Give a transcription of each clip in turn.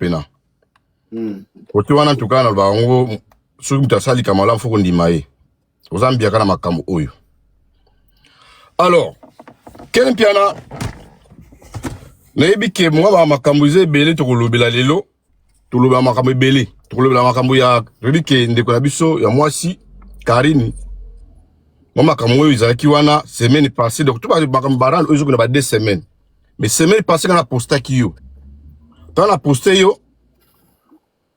mpena. Kote wana ntuka nalobaka yango, soki moto asali likambo malamu fo kondima ye. Oza mbiaka na makambo oyo. Alors Ken Mpiana, nayebi ke mwa ba makambo eza ebele tokolobela lelo, tolobela makambo ebele, tokolobela makambo ya toyebi ke ndeko na biso ya mwasi Karine, mwa makambo oyo ezalaki wana semaine passée, donc to makambo barande oyo ezokenda ba 2 semaines, mais semaine passée nga na postaki yo, ntango na poste yo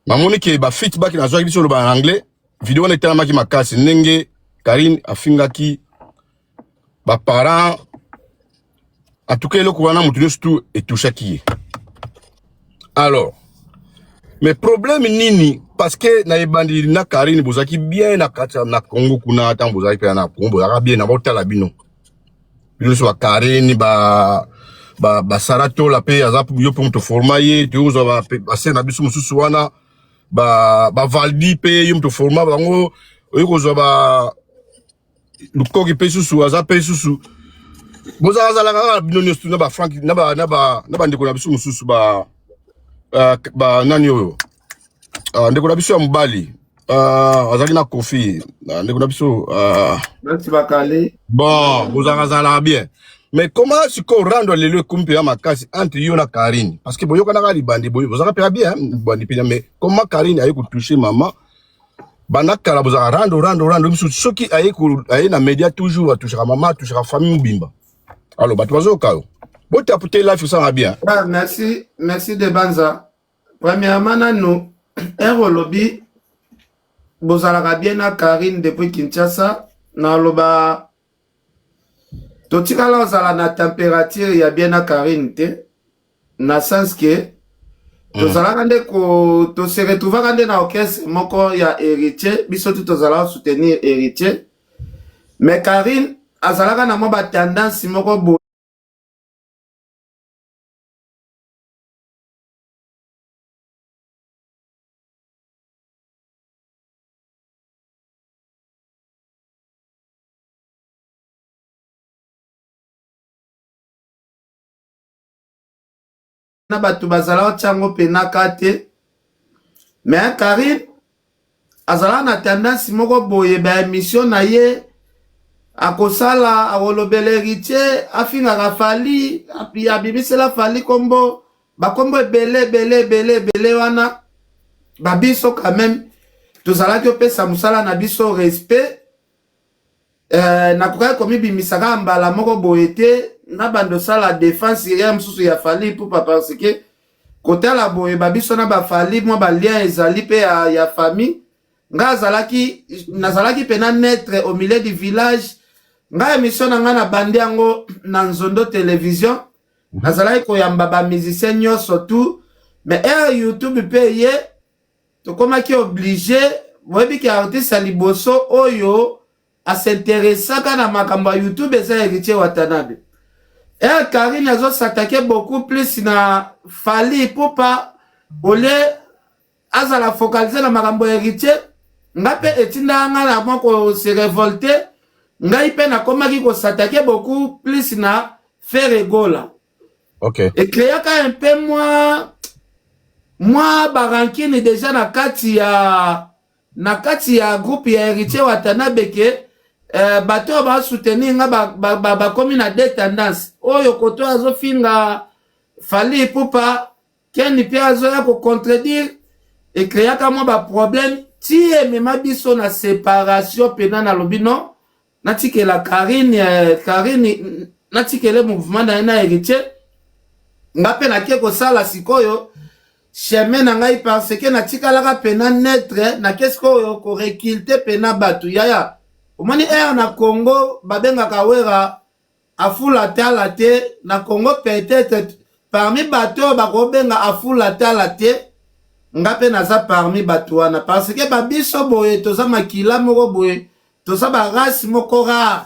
namoni ke ba feedback nazwaki, biso oloba na anglais, video wana etalamaki makasi ndenge Karine afingaki baparent. En tout cas eloko wana moto nyonso tu etouchaki ye. Alors mais problème nini? Parce que na ebandeli na Karine bozalaki bien na kati na Congo kuna, ntango bozalaki mpe na Congo bozalaka bien na botala bino bino nyonso, bakarine, basara tola mpe aza yo mpe moto forma ye, toyozwa basere na biso mosusu wana, bavaldi mpe yo moto forma bango, oyi kozwa ba lukoki mpe susu aza mpe susu, bozalazalaka kaka bino nyonso na bafrank na bandeko na biso mosusu, ba nani oyo, ndeko na biso ya mobali azalaki na Kofi, ndeko na biso Basi bakali. Bon, bozalaka bien, mais comment sikoyo rando lelo ekomi mpenza makasi entre yo na Karine? Parce que boyokanaka libandi boyo, bozalaka mpenza bien libandi mpenza, mais comment Karine aye kotouche mama? Banda kala bozalaka rando rando rando biso, soki aye aye na média toujours atouchaka mama, atouchaka famille mobimba. Alors bato bazoyoka yo, botapu te, life osala bien. Ah, merci, merci de Banza. Premièrement nanu, ere olobi bozalaka bien na Karine depuis Kinshasa, naloba totikala ozala na température ya bien na Karine te, na sens ke tozalaka nde ko tose retrouvaka nde na orchestre moko ya Héritier, biso tu tozalaka soutenir Héritier, mais Karine azalaka na mwa batendance moko boye. Na bato bazalaka tiango mpenaka te, mais Karine azalaka na tendance moko boye, baémission na ye akosala, akolobela Héritier, afingaka Fally, abimisela Fally kombo, bakombo ebele ebele ebele ebele wana. Babiso quand même tozalaki opesa mosala na biso respect. Nakokaki komibimisa kaka mbala moko boye te na bando osala défense ya mosusu ya Fally Ipupa, parce que kotala boye babiso na baFally mwa balien ezali mpe ya famille. Ngai azalaki, nazalaki mpena naître au milieu du village. Ngai émission na ngai na bandi yango na Nzondo Télévision, nazalaki koyamba bamusicien nyonso tout, mais ere YouTube mpe ye tokomaki obligé. Boyebi ke artiste ya liboso oyo as'intéressaka na makambo ya YouTube eza Héritier Watanabe. Ere Karine azos'attaquer beaucoup plus na Fally Ipupa olie azala focalisé na makambo ya Héritier, nga mpe etindaka nga na mwa kose révolter. Ngai mpe nakomaki kos'attaquer beaucoup plus na Ferre Gola. Ecréaka un peu mwa barancune déjà na kati ya groupe ya Héritier Watanabe ke bato oyo basoutenir nga bakomi ba, ba, ba na deux tendance oyo koto azofinga Fally Ipupa, Ken mpe azoya kocontredire. Ecréaka mwa baproblème ti emema biso na séparation mpena. Nalobi non, natikela Karine, Karine natikele mouvement na ye na Héritier, nga mpe nake kosala sikoyo chemin na ngai, parce que natikalaka pena neutre. Nake sikoyo korecruter pena bato. Yaya, omoni aire na Congo babengaka Wera afula tala te. Na Congo peut-être parmi bato oyo bakobenga afula tala te, nga mpe naza parmi bato wana, parce que babiso boye toza makila moko boye, toza barace moko rare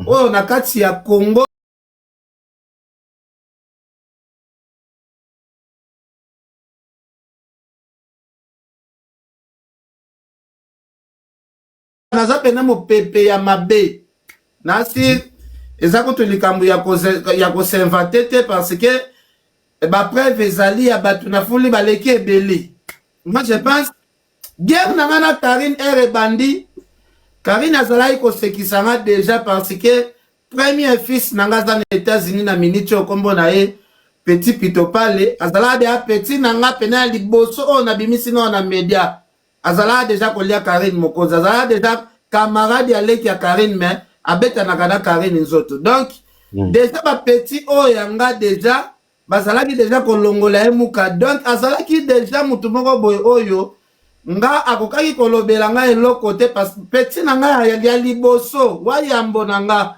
oyo na kati ya Congo. Naza pena mopepe ya mabe nasi, eza kutu likambo ya kos'inventer te, parce que Bapreuve ezali ya bato na fuli baleki ebele. Moi, je pense, guerre na nga na Karine ere ebandi, Karine azalaki kosekisa nga déjà, parce que premier fils na nga aza na États-Unis na miniti oyo, nkombo na ye Petit Pitopale. Azalaka deja petit na nga pene ya liboso oyo nabimisi nao na média. Azalaka deja kolia Karine Mokonzi, azalaka deja camarade ya leki ya Karine, mais abetanaka na Karine nzoto. Donc déjà bapetit oyo ya nga deja bazalaki deja kolongola ye muka. Donc azalaki deja motu moko boye oyo nga akokaki kolobela nga eloko te, parce petit na nga ya liboso wayambo na nga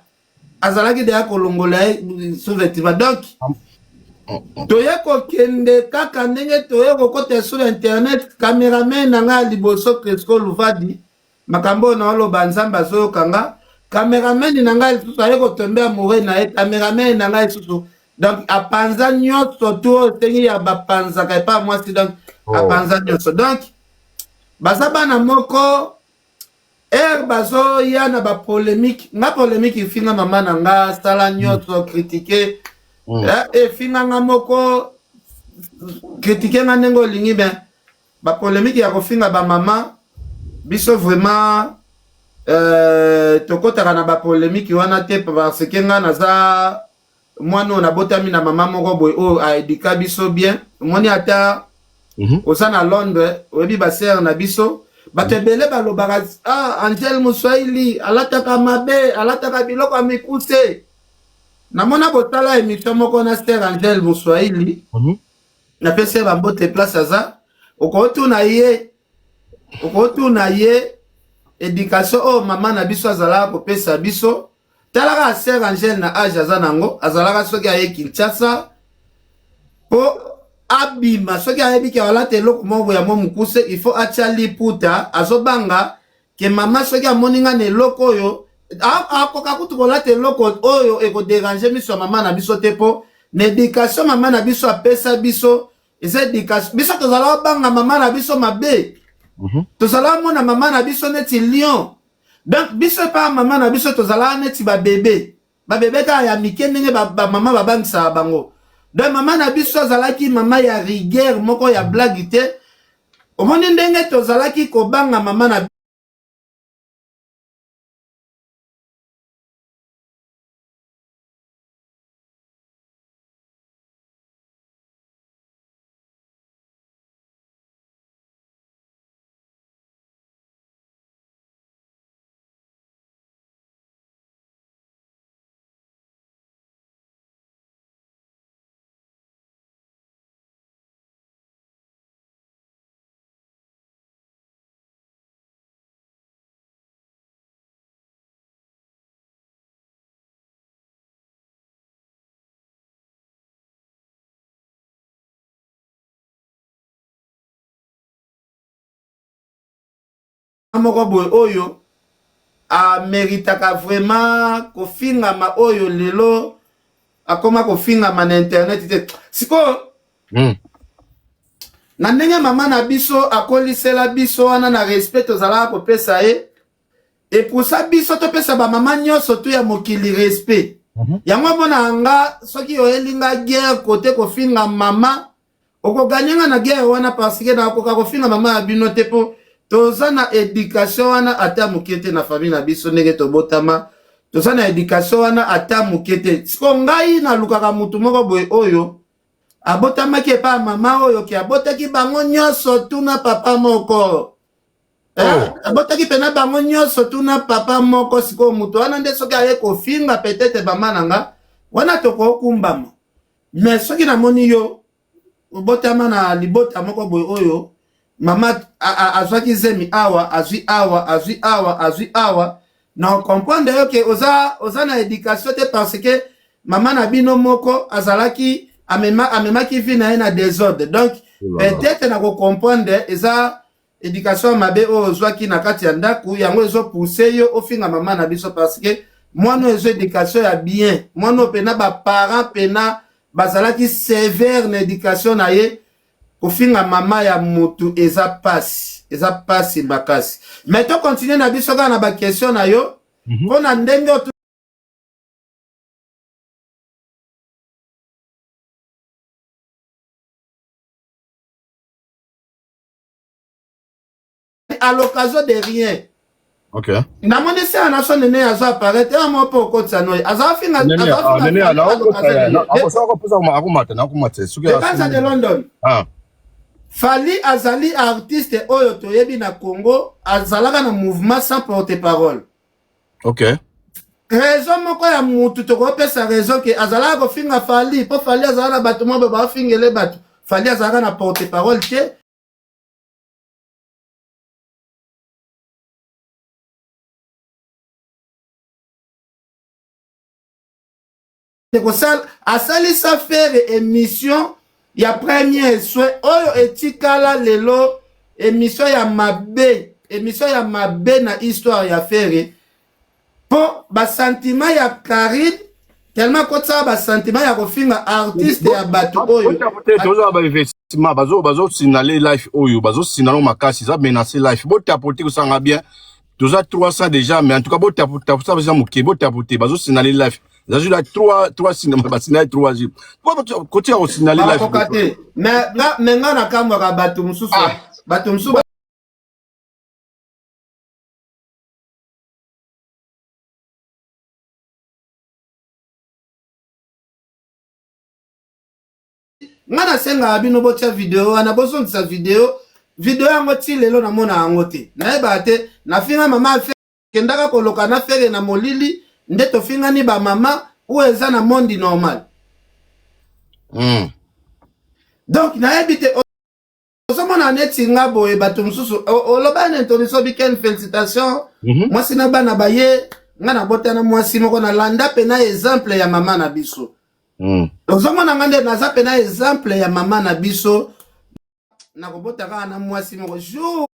azalaki deja kolongola ye sous-vêtement. Donc toye kokende kaka ndenge toye kokota sur internet, cameraman na nga ya liboso, Cresco Luvadi, makambo oyo naoloba, Nzambe azoyoka nga. Cameraman na ngai lisusu aye kotombe amoureux na ye. Cameraman na ngai lisusu, donc apanza nyonso tu oyo esengi ya bapanzaka epa mwasi. Donc apanza nyonso. Donc baza bana moko ere bazoya na bapolémique. Nga polémique efinga mama na nga, sala nyonso, critique, efinga nga moko, critique nga ndenge olingi, mais bapolémique ya kofinga bamama biso, vraiment, tokɔtaka na bapolémique wana te, parce que nga naza mwana oyo nabotami na mama moko boye oyo aéduquer biso bien. Omoni, ata oza na Londres, oyebi basere na biso, bato ebele balobaka: "Ah, Angele Moswahili alataka mabe, alataka biloko ya mikuse." Namona botala émission moko na sœur Angele Moswahili. Napesi ye bambote place aza. Okotuna ye éducation oyo mama na biso azalaka kopesa biso. Talaka sœur Angele na age aza nango, azalaka soki aye Kinshasa mpo abima, soki ayebi ke alata eloko moko boye ya mwa mokuse, il faut atia liputa. Azobanga ke mama soki amoni nga na eloko oyo, akoka kutu kolata eloko oyo ekodéranger miso ya mama na biso te, mpo na éducation mama na biso apesa biso eza éducation. Biso tozala obanga mama na biso mabe. Tozala omona mama na biso neti lion. Donc biso epa mama na biso tozalaka neti babebe, babebe kaka ya mike, ndenge bamama babangisaka bango. Donc mama na biso azalaki mama ya rigueur moko ya blague te. Omoni ndenge tozalaki kobanga mama na moko boye oyo ameritaka vraiment kofingama, oyo lelo akoma kofingama na internet te sikoyo. Na ndenge mama na biso akolisela biso wana na respect tozalaka kopesa ye, epusa biso topesa bamama nyonso tu ya mokili respect. Yango mona nga, soki oyeli nga guerre kote kofinga mama, okoganye nga na guerre wana, parce que nakoka kofinga mama ya bino te, mpo toza na éducation wana ata moke te na famille na biso. Ndenge tobotama, toza na éducation wana ata moke te. Siko ngai nalukaka mutu moko boye oyo abotamaki epai ya mama oyo ke abotaki bango nyonso tuna papa moko. Abotaki pena bango nyonso tuna papa moko. Sikoyo moto wana nde soki aye kofinga peut-être mama na nga wana, tokokumbama. Mais soki namoni yo obotama na libota moko boye oyo mama azwaki zemi awa, azwi awa, azwi awa, azwi awa, na comprendre yo ke oza na éducation te, parce que mama na bino moko azalaki amemaki vie na ye na désordre. Donc peut-être na kocomprendre eza éducation ya mabe oyo ozwaki na kati ya ndako, yango ezopousser yo ofinga mama na biso, parce que mwana oyo eza éducation ya bien, mwana oyo pena baparent pena bazalaki sévère na éducation na ye. Kofinga mama ya motu eza pasi, eza pasi makasi. Mais tocontinuer na biso kaka na baquestion na yo mpo na ndenge oyo. À l'occasion de rien. Ok. Namoni se na so nene azo apparaître ya moko mpo okotisa noye aza finga aza finga nene na okotisa ya akosa ko akomata na akomata soki Ekanza de London. Ah. Fally azali artiste oyo toyebi na Congo azalaka na mouvement sans porte-parole. Ok. Raison moko ya mutu tokopesa raison ke azalaka kofinga Fally mpo Fally azalaka na bato moko bafingele bato. Fally azalaka na porte-parole te. Kosala asalisa Ferre émission ya premier soin oyo etikala lelo émission ya mabe, émission ya mabe na histoire ya Ferre po ba sentiment ya Karine tellement kotisaka ba sentiment ya kofinga artiste ya bato oyo. Tozwa ba investissement, bazo bazo signaler life oyo, bazo signaler makasi, za menacer life. Botapote kosanga bien. Toza 300 déjà, mais en tout cas botapote ça baza moke, botapote bazo signaler life. Zazu la 3 3 cinéma ba signaler 3 jours. Kotia ko signaler life. Bakoka te. Mais nga mais nga nakamwaka bato mosusu. Bato mosusu nga nasengaka bino botia video wana, bozongisa video video yango ti lelo namona yango te, nayebaka te. Nafinga mama, kendaka koloka na Ferre na molili nde tofingani ba mama oyo eza na monde normal. Donc nayebi te, ozomona neti nga boye, bato mosusu oloba na introduction biken félicitation. Mwasi na bana baye, nga nabotana mwasi moko, nalanda pena exemple ya mama na biso. Ozomona nga nde naza pena exemple ya mama na biso, nakobota kaka na mwasi moko jour.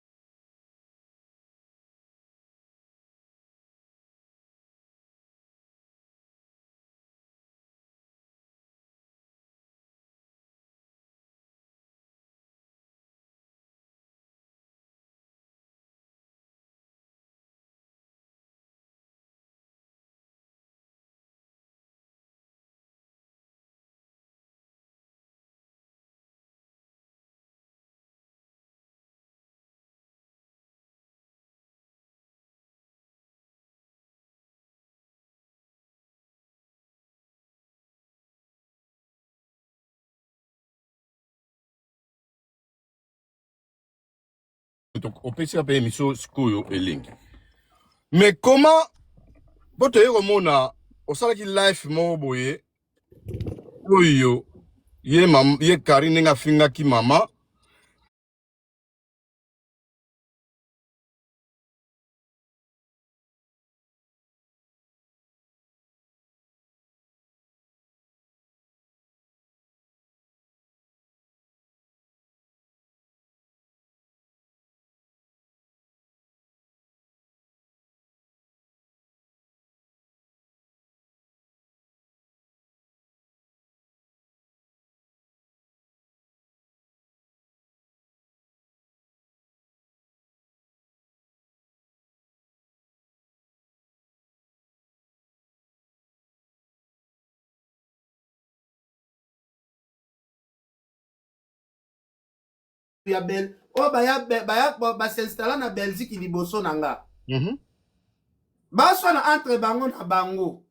Opesika mpe émission sikoyo elengi, mais comment po toye komona osalaki live moko boye oyo ye, mam, ye Karine ndenge afingaki mama? Ya bel oyo baya baya basinstalla na Belgique liboso na nga. Baswana entre bango na bango.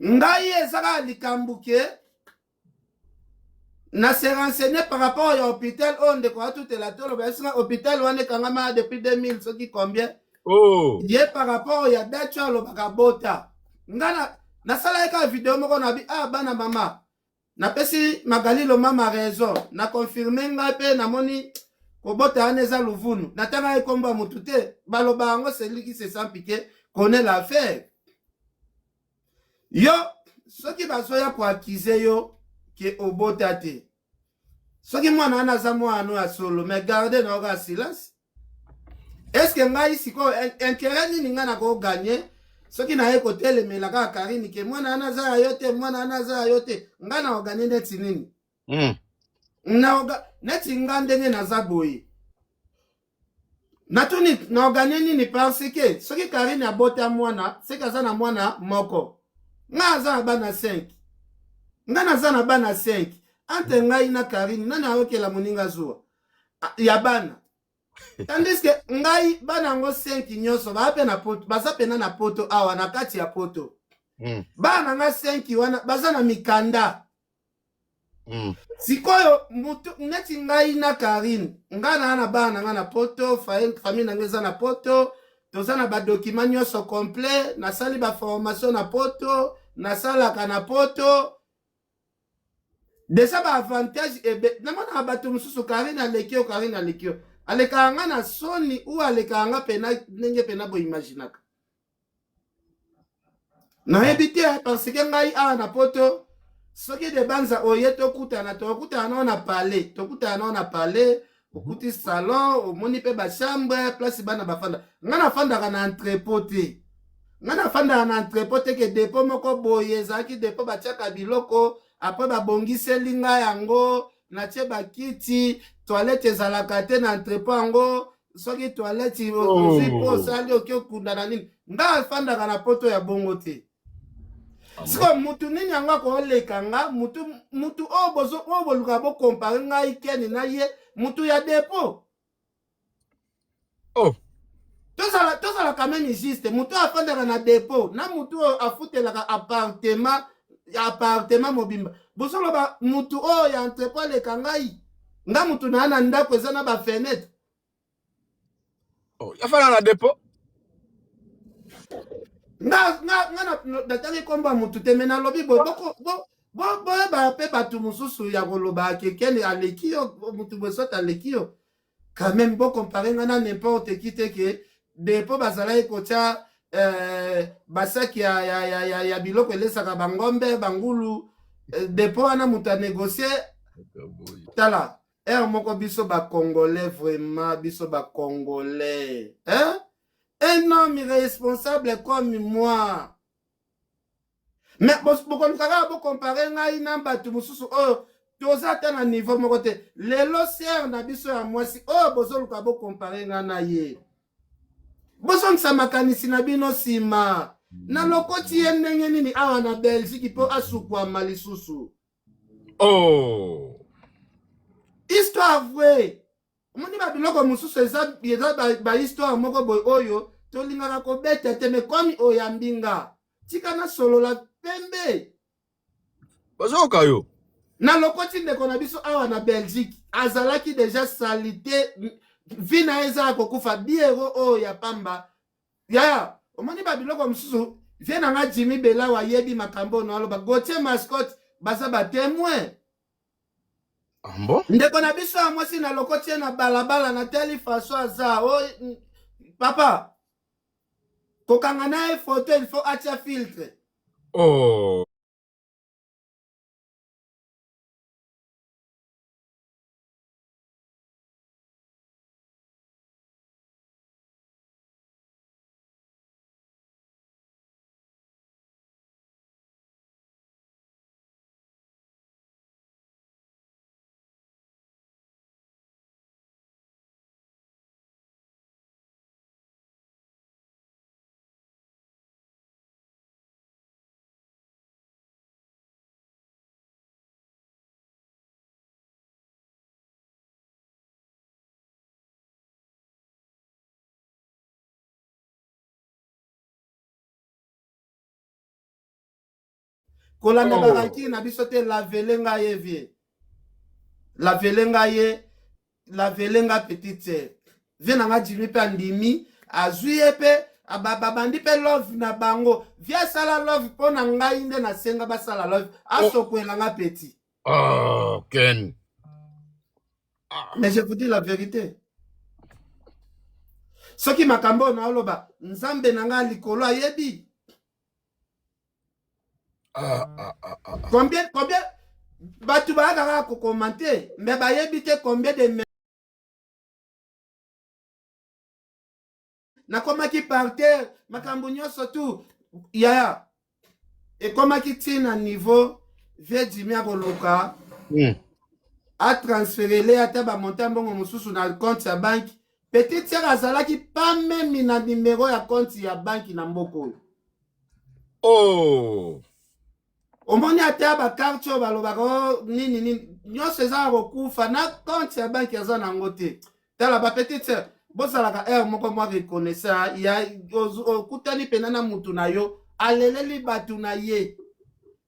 Ngai eza kaka likambo ke na se renseigner par rapport ya hôpital oyo ndeko atutela toloba esinga hôpital wana ekangama depuis 2000 soki combien. Oh. Ye par rapport ya date oyo alobaka bota, nga nasalaki kaka video moko na bi ah bana mama, napesi Magali Lomama raison, na confirme ngai mpe namoni kobota wana eza luvunu. Natangaki nkombo ya motu te, baloba yango celui qui se sent piqué connaît l'affaire. Yo soki bazoya koaccuser yo ke obota te, soki mwana wana aza mwana ya solo, mais garde na yo kaka silence. Est ce que ngai sikoyo intérêt nini ngai nakoganye soki naye kotelemela kaka Karine ke mwana wana aza ya yo te, mwana wana aza ya yo te? Ngai nakoganye neti nini? Neti nga ndenge naza boye, natuni naoganye nini? Parce que soki Karine abota mwana, seki aza na mwana moko, ngai aza na bana 5, ngai naza na bana 5. Entre ngai na Karine, nani ayokela moninga zuwa ya bana? Tandis que ngai bana yango 5 nyonso baa pe na poto, baza pena na poto awa na kati ya poto. Bana na nga 5 wana baza na mikanda. Sikoyo mutu neti ngai na Karine, ngai na na bana na ngai na poto, famille na ngai eza na poto, toza na ba document nyonso complet, nasali ba formation na poto, nasalaka na poto. Deja ba avantage ebe namonaka bato mosusu Karine aleki yo, Karine aleki yo, alekaka nga na soni ou alekaka nga pena ndenge pena boimaginaka. Nayebi te parce que ngai awa na poto soki de banza oye tokutana, tokutana nao na palais, tokutana nao na palais, okuti salon, omoni mpe bachambre place bana bafanda. Ngai nafandaka na entrepôt te, ngai nafandaka na entrepôt te, ke depot moko boye ezalaki depot batiaka biloko, apres babongiseli ngai yango, natie bakiti, toilette ezalaka te na entrepôt yango. Soki toilette ozwi mpo osali oki okunda na nini, ngai afandaka na poto ya bongo te. Sikoyo mutu nini yango akoleka nga? Mutu mutu oyo bozo oyo bolukaka bokompare ngai Keni na ye, mutu ya depot. Oh. Tozala tozala quand même juste. Mutu oyo afandaka na depot na mutu oyo afutelaka appartement, appartement mobimba, bozoloba mutu oyo ya entrepôt aleka ngai. Nga mutu naa na ndako eza na ba fenêtre. Oh, afanda na depot. Nga nga nga natangi kombo ya mutu te, me nalobi boye, boyeba mpe bato mosusu ya koloba kekeni aleki yo, mutu boye soki aleki yo, quand même bocompare nga na n'importe qui te, ke depo bazalaki kotia basaki ya, ya, ya, ya, ya biloko elesaka bangombe bangulu, depo wana moto anégocie. Tala heure moko biso bacongolais, vraiment biso bacongolais, hein? Un homme irresponsable comme moi, mais bokoluka kaka bocompare ngai na bato mosusu oyo toza ata na niveau moko te. Lelo sœur na biso ya mwasi oyo bozoluka bocompare ngai na ye, bozongisa makanisi na bino nsima. Nalokoti ye ndenge nini awa na Belgique mpo asukwama lisusu? Oh. Histoire vraie. Omoni babiloko mosusu eza eza bahistoire moko boye oyo tolingaka kobeta te, me komi oyambi nga, tika nasolola pembe. Bazoyoka yo. Nalokoti ndeko na biso awa na Belgique, azalaki deja salite, vi na ye eza ya kokufa, biero oyo ya pamba. Yaya, omoni babiloko mosusu, vie na nga Jimmy Belawa ayebi makambo oyo aloba, Gautier Mascotte baza batémoin. Ah bon? Ndeko na biso ya mwasi nalokoti ye na balabala, natali faso aza o papa kokanga na ye photo, il faut atia filtre. Oh. Kolanda Oh. barakiri na biso te. Lavele ngai ye vie, lavele ngai ye, lavele nga petite sœur. Vie na nga Jimi mpe andimi, azwi ye mpe babandi mpe love na bango. Vie asala love mpo na ngai nde nasenga basala love, asokwela nga petit. Oh, Ken. Mais je vous dis la vérité, soki makambo oyo naoloba, Nzambe na ngai likolo ayebi. Ah, ah, ah, ah. Combien combien bato bayaka kaka kocommenter, mais bayebi te combien de nakomaki par terre, makambo nyonso tu yaya ekomaki ntina niveau vie Jimi akoluka atransférele ata bamonta mbongo mosusu na compte ya banque. Petite sœur azalaki pas même na numéro ya compte ya banque na mboka oyo. Oh. Omoni ata bacarte oyo balobaka o nini nini nyonso eza ya kokufa, na compte ya banque aza nango te. Tala ba petite sœur, bozalaka heure moko mwa reconnaissant ya okutani pena na mutu na yo, aleleli batu na ye.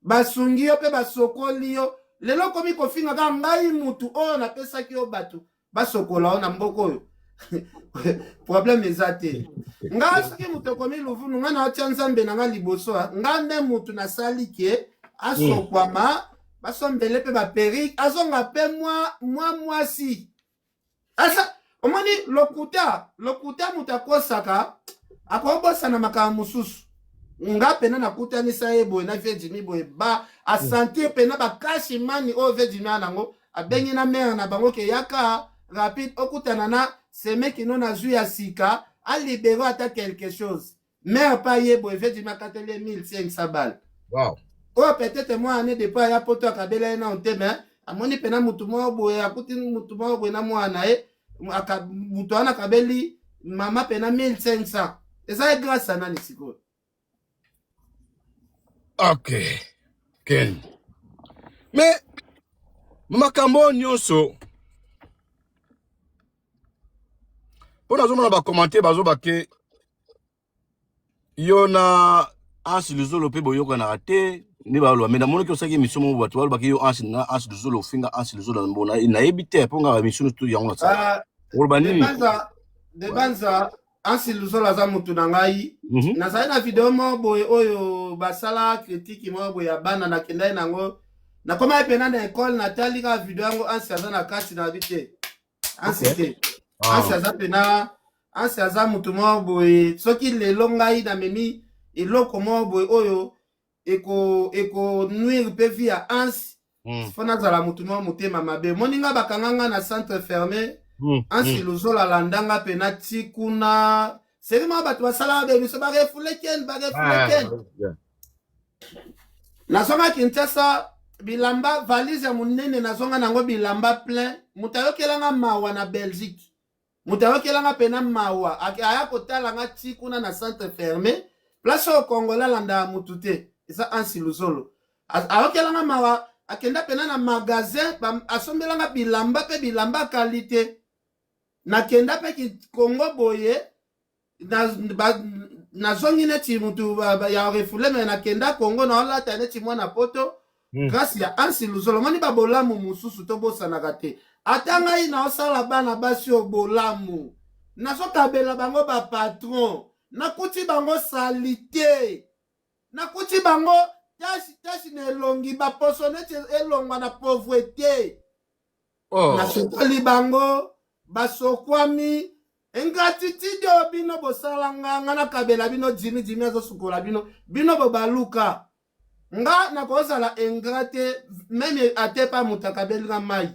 Basungi yo pe basokoli yo. Lelo okomi kofinga kaka ngai mutu oyo napesaki yo batu basokola yo na mboka oyo. Problème eza te. Nga soki mutu okomi luvunu, nga naotia Nzambe na nga liboso, nga nde mutu nasali ke asokwama, basombele pe ba perruque, azonga pe mwa mwa mwasi. Asa omoni lokuta, lokuta moto akosaka akobosana makambo mosusu. Nga pena nakutanisa ye boye na vieux Jimmy boye ba asentir pena bakashi mani oyo vieux Jimmy ana yango abengi na mère na bango ke yaka rapide okutana na semeki no na zwi ya sika alibero ata quelque chose. Mère pa ye boye vieux Jimmy akateli ye 1500 balles. Wow. Oyo peut-être mwa année depuis aya poto akabela ye nano te mais amoni pena mutu moko boye akuti mutu moko boye na mwana na ye mutu wana akabeli mama pena 1500 eza ye grâce ya nani sikoyo? Ok Ken, mais makambo oyo nyonso mpo nazomona bacommentaire bazoba ke yo na Anse Luzolo mpe boyokanaka te nde baloba me namonaki osalaki émission moko bato balobaki yo Anse na Anse Luzolo ofinga Anse Luzolo na mbona nayebi te mpo nga baémission nyonso yango nasala oloba nini? Debanza Anse Luzolo aza motu na ngai. Nazali na video moko boye oyo basala critique moko boye ya bana, nakendaki nango nakomaki mpena na ekole, natali kaka video yango, Anse aza na kati na bi te Anse te. Anse aza mpena, Anse aza motu moko boye soki lelo ngai namemi eloko moko boye oyo eko eko nuire mpe vie ya Anse, fo nazala motu moko motema mabe. Omoni nga bakanga nga na centre fermé, Anse Luzolo alanda nga mpena ti kuna seri moko bato basalaka bebiso barefule ken barefule ken. Nazonga Kinshasa bilamba valise ya monene, nazonga nango bilamba plein. Moto ayokelanga mawa na Belgique, moto ayokelanga mpena mawa aya kotala nga ti kuna na centre fermé, place oyo Congolais alandaka motu te eza Anse Luzolo. Ayokelanga mawa akenda mpena na magasin asombelanga bilamba mpe bilamba qualité. Nakenda mpe Congo boye nazongi neti mutu ya refoulé me nakenda Congo naolata neti mwana poto grâce ya Anse Luzolo. Omoni babolamu mosusu tobosanaka te, ata ngai naosala bana basi oyo bolamu, nazokabela bango bapatron, nakuti bango salite, nakuti bango tashi tashi na elongi, baposo neti elongwa na pauvreté. Nasokoli bango basokwami. Ingratitude oyo bino bosala nga, nga nakabela bino Jimmy, Jimmy azosukola bino, bino bobaluka nga nakozala ingrat te meme ate pa moto akabeli nga mai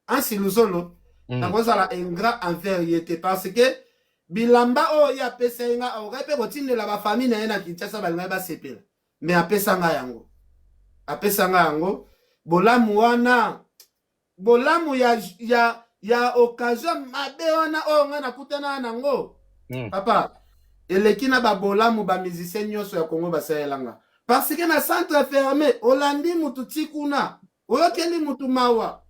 Anse Luzolo. Nakozala ingrat envers ye te parce que bilamba oyo ye apesa ye nga, akoki mpe kotindela bafamille na ye na Kinshasa balingaki basepela, mais apesa nga yango, apesa nga yango bolamu wana, bolamu ya occasion mabe wana oyo ngai nakutana nango. Papa, eleki na babolamu bamusicien nyonso ya Congo basalelanga parce que na centre fermé olandi mutu ti kuna, oyokeli mutu mawa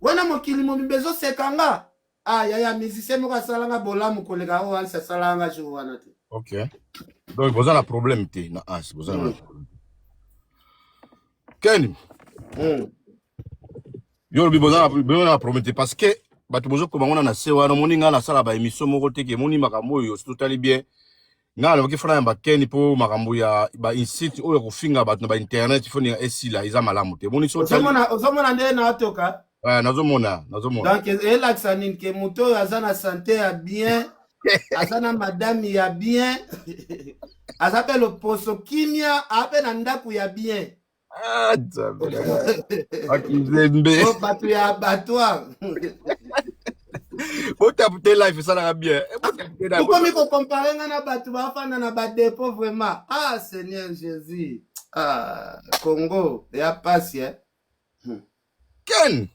wana, mokili mobimba ezoseka nga. Ah yaya, musicien moko asalanga bolamu koleka oyo Anse asalanga jour wana te. Ok, donc boza na problème te na Anse, boza na problème Ken? Yo olobi boza na problème te parce que bato bozokoma ngo na se wana. Omoni ngai nasala baémission moko te ke emoni makambo oyo soki totali bien. Ngai nalobaki fana ya bakeni mpo makambo ya bainsite oyo ya kofinga bato na bainternet fo ninga esila, eza malamu te. Omoni so otali Ozomona nde naotoka. Nazomona, nazomona. Donc elakisa nini? Ke moto oyo aza na santé ya bien, aza na madame ya bien, aza mpe loposo kimia, aa mpe na ndako ya bien. Ah, Nzambe na ngai. Bakizembe. O bato ya abattoir. Botape live esalaka bien. Eh, botape Okomi kocomparer nga na bato bafanda na badépôt? Vraiment, ah Seigneur Jésus, ah Congo ya pasi, eh? Ken,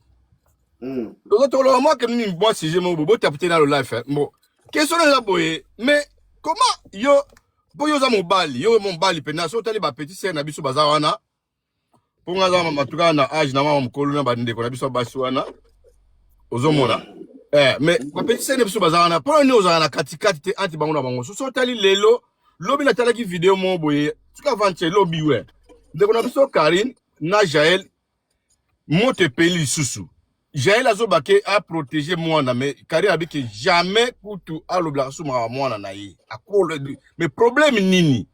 toza tokoloba mwa ke nini mwa sujet moko boye. Botape nalo live, eh. Bon, question eza boye, mais comment yo, mpo yo oza mobali, yo mobali mpenza, so otali bapetit sœur na biso baza wana, mpo nga aza matuka na age na mama mokolo na bandeko na biso ya basi wana, ozomona. Eh, mais bapetite sœur na biso baza wana mpo nini ozala na katikati te entre bango na bango? Soso otali lelo, lobi natalaki video moko boye, tika avance lobi we ndeko na biso Karine na Jael, moto epeli lisusu. Jael azoba ke aprotege mwana, mais Karine abi ke jamais kutu alobelaka su makambo mwana na ye akolo. Mais problème nini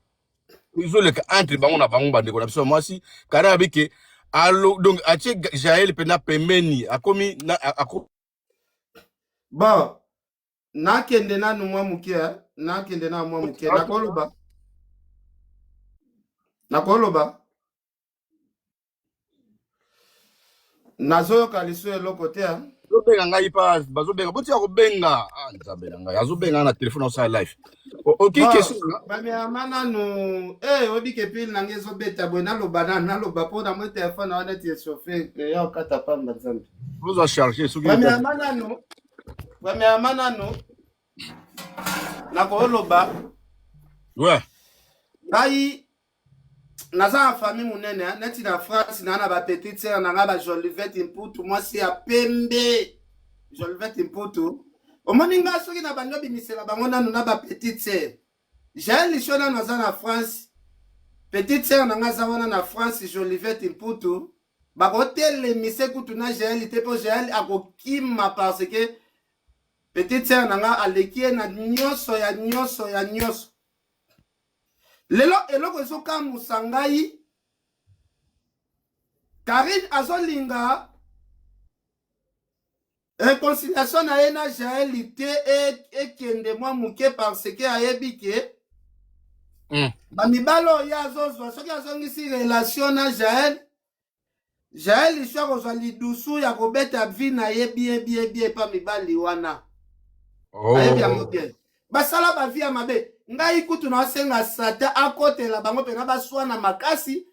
ezoleka entre bango na bango, bandeko na biso ya mwasi? Karine abi ke alo, donc atie Jael mpena pembeni, akomi na, ako. Bon, nakende nanu mwa moke, eh. Nakende nanu mwa moke, nakoloba, nakoloba, nazoyoka liso eloko te, eh. Bazobenga ngai pa, bazobenga, botika kobenga. Ah, Nzambe na ngai, azobenga na telefone, osala live. Oki Bon, question. Premièrement nanu, eh, oyebi ke pile na ngai ezobeta boye, naloba nanu, naloba mpo na moi telefone wana neti echauffe, eya okata pamba, Nzambe. Ozwa charge soki. Premièrement nanu, nakoloba, ngai naza na famille monene, eh, neti na France naa na bapetite sœur na ngai, bajolivete Mputu, mwasi ya pembe, Jolivete Mputu. Omoni ngai soki na bandi obimisela bango nanu na bapetite sœur Jael Lisho, nanu aza na France, petite sœur na ngai aza wana na France, Jolivete Mputu, bakotelemisa kutu na Jael te, mpo Jael akokima, parce que petite sœur na ngai aleki ye na nyonso ya nyonso ya nyonso. Lelo eloko ezokamwisa ngai, Karine azolinga réconciliation na ye na Jael te ekende mwa moke, parce que ayebi ke bamibali oyo ye azozwa, soki azongisi relation na Jael, Jael liso akozwa lidusu ya kobeta vie na ye bien bien bien epa mibali wana. Ayebi yango bien, basala bavie ya mabe. Ngai kutu naosenga Satan akotela bango mpena, baswana makasi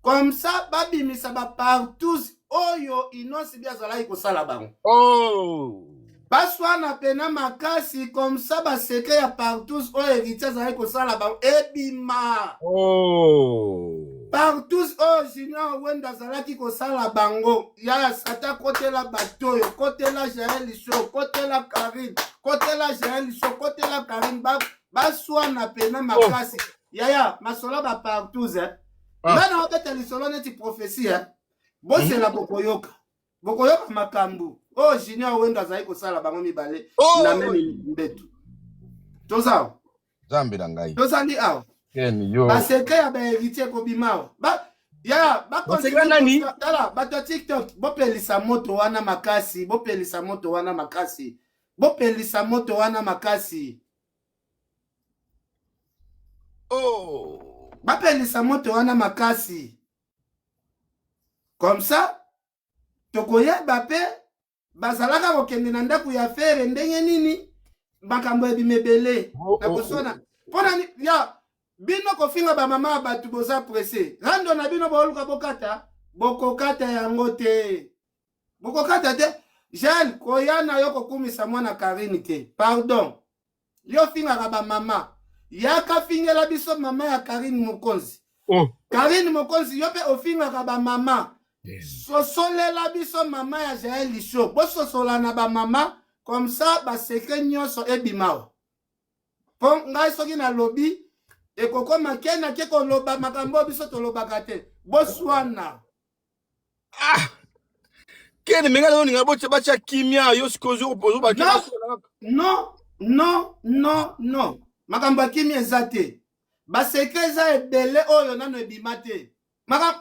comme ça babimisa bapartouze oyo Innoss'B azalaki kosala bango. Baswana pena makasi comme ça basecret ya partouze oyo Héritier azalaki kosala bango ebima. Partouze oyo Junior Wendo azalaki kosala bango, ya Satan kotela bato oyo, kotela Jael Show, kotela Karine, kotela Jael Show, kotela Karine, baswana pena makasi. Yaya, masolo bapartouze, eh. Nga na obeta lisolo neti prophétie, eh. Bosela, bokoyoka, bokoyoka makambo oyo Junior Wendo azali kosala bango mibale. Na même mbeto toza awa. Nzambe na ngai. Tozali awa. Ken yo. Basecret ya bahéritier ekobima awa. Ya Basecret nani? Tala, bato ya TikTok, bopelisa moto wana makasi, bopelisa moto wana makasi, bopelisa moto wana makasi. Bapelisa moto wana makasi, comme ça tokoyeba mpe bazalaka kokende na ndako ya Ferre ndenge nini. Makambo ebima ebele. Na koswana mpona ya bino kofinga bamama ya bato, boza presse rando na bino, booluka bokata, bokokata yango te, bokokata te. Jael, koya na yo kokumisa mwana Karine te, pardon. Yo fingaka bamama, yaka fingela biso mama ya Karine Mokonzi. Karine Mokonzi, yo mpe ofingaka bamama, sosolela biso mama ya Jael Lisho. Bososola na bamama comme ça basecret nyonso ebima. Mpo ngai soki nalobi, ekokoma ke nake koloba makambo oyo biso tolobaka te. Boswana. Ah, kene menga nazolinga botya, batya kimia. Yo sikoyo ozobaki. Non, non, non, non, makambo ya kimia eza te. Basecret eza ebele oyo nano ebima te. Makambo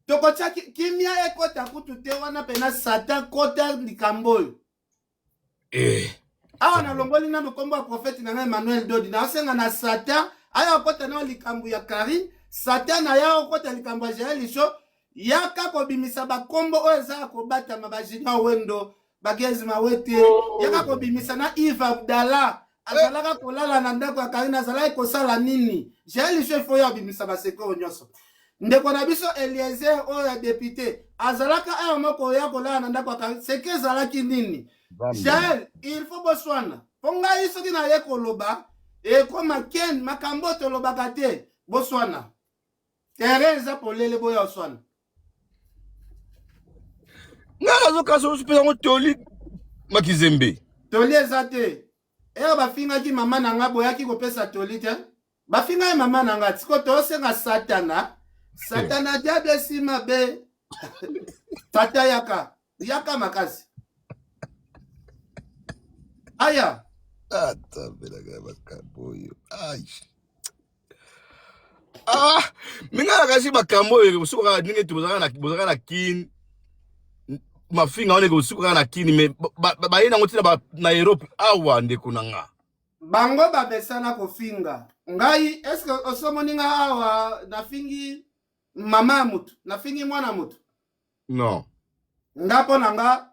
tokotia kimia ekota kutu te wana mpena. Satan kota likambo oyo. Awa nalongoli nano nkombo ya prophète na ngai Emmanuel Dodi. Naosenga na Satan aya okota nao likambo ya Karine, Satan aya okota likambo ya Jael Lisho, yaka kobimisa bakombo oyo eza ya kobatama, bajunior Wendo, bagezi Mawete. Yaka kobimisa na Yves Abdallah, azalaka kolala na ndako ya Karine, azalaki kosala nini? Jael Lisho ifo oyo abimisa basecret oyo nyonso. Ndeko na biso Eliezer oyo ya député azalaka awa moko oya kolala na ndako ya Karine, secret ezalaki nini? Jael, il faut boswana, mpo ngai soki naye koloba, ekoma ken makambo oyo tolobaka te. Boswana, terrain eza polele, boya oswana. Ngai nazokasa, ozopesa yango toli makizembe. Toli eza te. Ero bafingaki mama na nga boyaki kopesa toli te. Bafingaki mama na nga siko tosenga satana. Satana diable esi mabe. Tata yaka. Yaka makasi. Aya. Atambelaka makambo oyo. Ai. Ah, minga nakasi makambo oyo ekosuka kaka ndenge bozalaka na Kin. Mafinga wana ekosuka kaka na Kin, mais baye nango ntina na Europe awa ndeko na nga. Bango babesana kofinga ngai. Eske osomoni nga awa nafingi mama ya mutu, nafingi mwana mutu? Non. Nga mpo na nga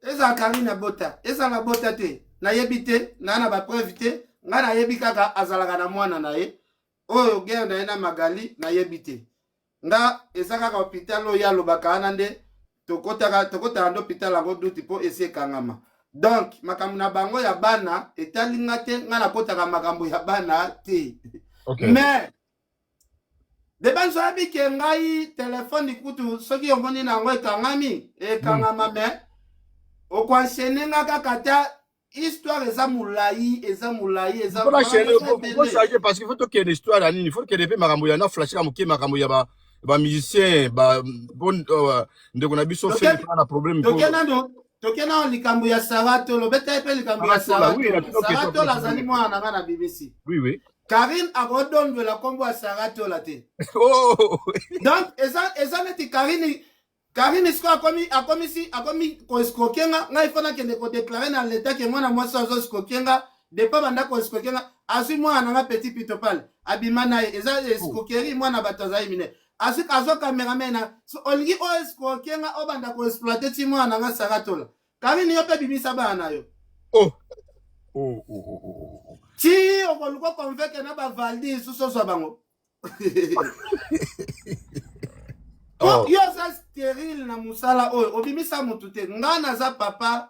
ezala Karine abota, ezala bota te, nayebi te, naa na bapreuve te. Nga nayebi kaka azalaka na mwana na ye oyo guerre na ye na Magali, nayebi te. Nga eza kaka hôpital oyo alobaka wana nde tokotaka, tokotaka nde hôpital yango duti mpo esi ekangama. Donc makambo na bango ya bana etali nga te, nga nakotaka makambo ya bana te. Mais Debanzo ayebi ke ngai telefone kutu soki omoni na yango ekangami, ekangama, mais okoenchaîne nga kaka ta histoire eza molai, eza molai, eza Faut makambo eza faut ebele. changer parce qu'il faut tokende histoire ya nini, faut tokende mpe makambo ya na flash ka moke, makambo ya ba ba musicien ba bon ndeko na biso Toke Feli na problème toke nano, toke nano likambo ya Sara Tolo, beta ye mpe likambo ya Sarah Tola, Sara oui, Tola. na tino Sara question Tola azali mwana na nga na BBC. Oui. Karine akodondwela nkombo ya Sara Tola te. Oh. Donc eza neti Karine sikoyo akomi akomisi akomi koescroquer nga. Ngai fo nakende kodéclarer na leta ke mwana mwasi azo escroquer nga. Depa banda koescroquer nga, azwi mwana na nga petit pitopale, abima na ye, eza escroquerie. Mwana bato azali mine, azwi azwa cameraman na so, olingi o escroquer nga, obanda koexploiter ti mwana na nga Sara Tola. Karine, yo mpe bimisa bana na yo. Oh. Ti okoluka convaincre na bavaldi lisusu ozwa bango. Po yo oza stérile na mosala oyo, obimisa motu te. Nga naza papa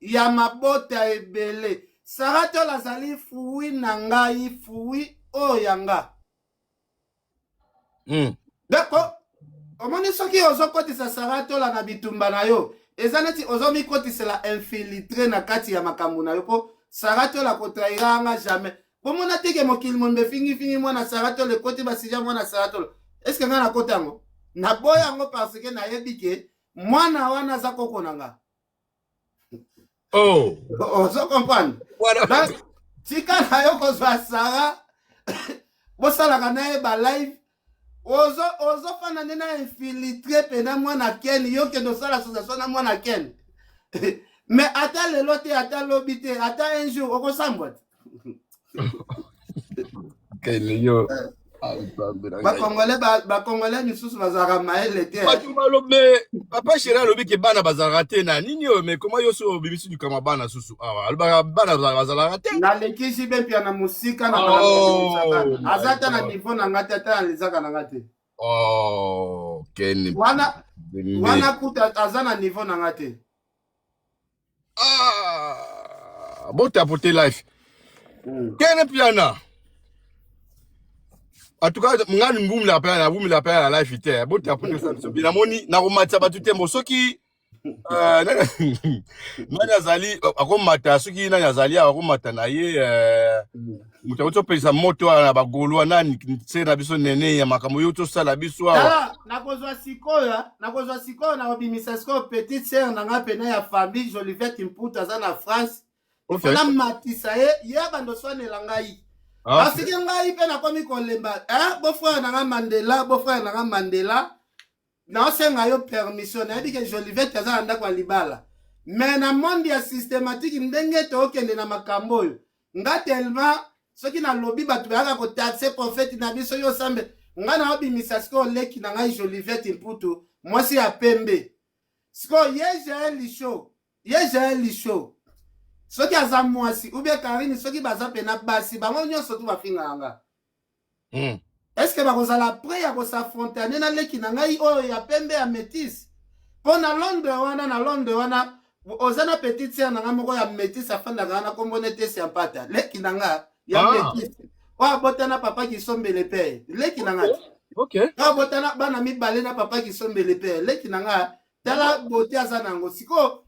ya mabota ebele. Sara Tola azali fruit na ngai, fruit oyo ya nga. Dako omoni, soki ozokotisa Sara Tola na bitumba na yo, eza neti ozomikotisela infiltré na kati ya makambo na yo, mpo Sara Tola kotrahira nga jamais. Bomona teke mokili mombe fingifingi mwana Sara Tola, ekoti basija mwana Sara Tola. Eske ngai nakota yango? Naboya yango parce que nayebi ke mwana wana aza koko na nga. Ozo comprendre? Voilà. Donc tika na yo kozwa Sara, bosalaka na ye balive, ozofanda nde na infiltré mpena mwana Ken. Yo kende osala association na mwana Ken, mais ata lelo te, ata lobi te, ata un jour okosambwa te. Kene yo. Ah, Nzambe na ngai. Bakongolais bakongolais misusu bazalaka mayele te. Bato balobe papa chéri alobi ke bana bazalaka te na nini oyo, mais koma yo so obimisi likambo bana susu awa, alobaka bana bazalaka te. Nalekisi be mpia na mosika na Oh, makambo aza ata na my God. niveau na nga te, ata nalizaka na nga te. Oh, Kene. Wana wana kuta aza na niveau na nga te. Ah, botapote life. Kene Piana. En tout cas, nga ngumla pe na wumela pe na life te. Botapote sa biso. Binamoni na komatisa bato te mo soki nani azali akomata, soki nani azali awa akomata na ye, moto akuti opelisa moto wana na bagolwa nani se na biso nene ya makambo yo tosala biso awa. Tala, nakozwa sikoyo, nakozwa sikoyo, nakobimisa sikoyo petite sœur na nga pena ya famille, Jolivette Mputu, aza na France. Namatisa ye, ye abanda oswanela ngai parce que ngai mpe nakomi kolemba. Beau-frère na nga Mandela, beau-frère na nga Mandela, naosenga yo permission. Nayebi ke Jolivette aza na ndako ya libala, mais na monde ya systématique ndenge tookende na makambo oyo, nga tellement soki nalobi bato bayaka kotaxer prophète na biso yo osambe. Nga naobimisa sikoyo leki na ngai Jolivette Mputu, mwasi ya pembe. Sikoyo ye Jael Lisho, ye Jael Lisho soki aza mwasi ou bien Karine soki baza pena basi, bango nyonso tu bafingaka nga. Est-ce bakozala prêt ya kos'affronter ane na leki na ngai oyo ya pembe ya métis? Mpo na Londres wana, na Londres wana oza na petite sœur na ngai moko ya métis, afandaka wana, kombo nete ya mpata, leki na nga ya métis oyo abotana papa Kisombele mpe leki na nga te. Oyo abotana bana mibale na papa Kisombele mpe leki na nga. Tala bote aza nango sikoyo.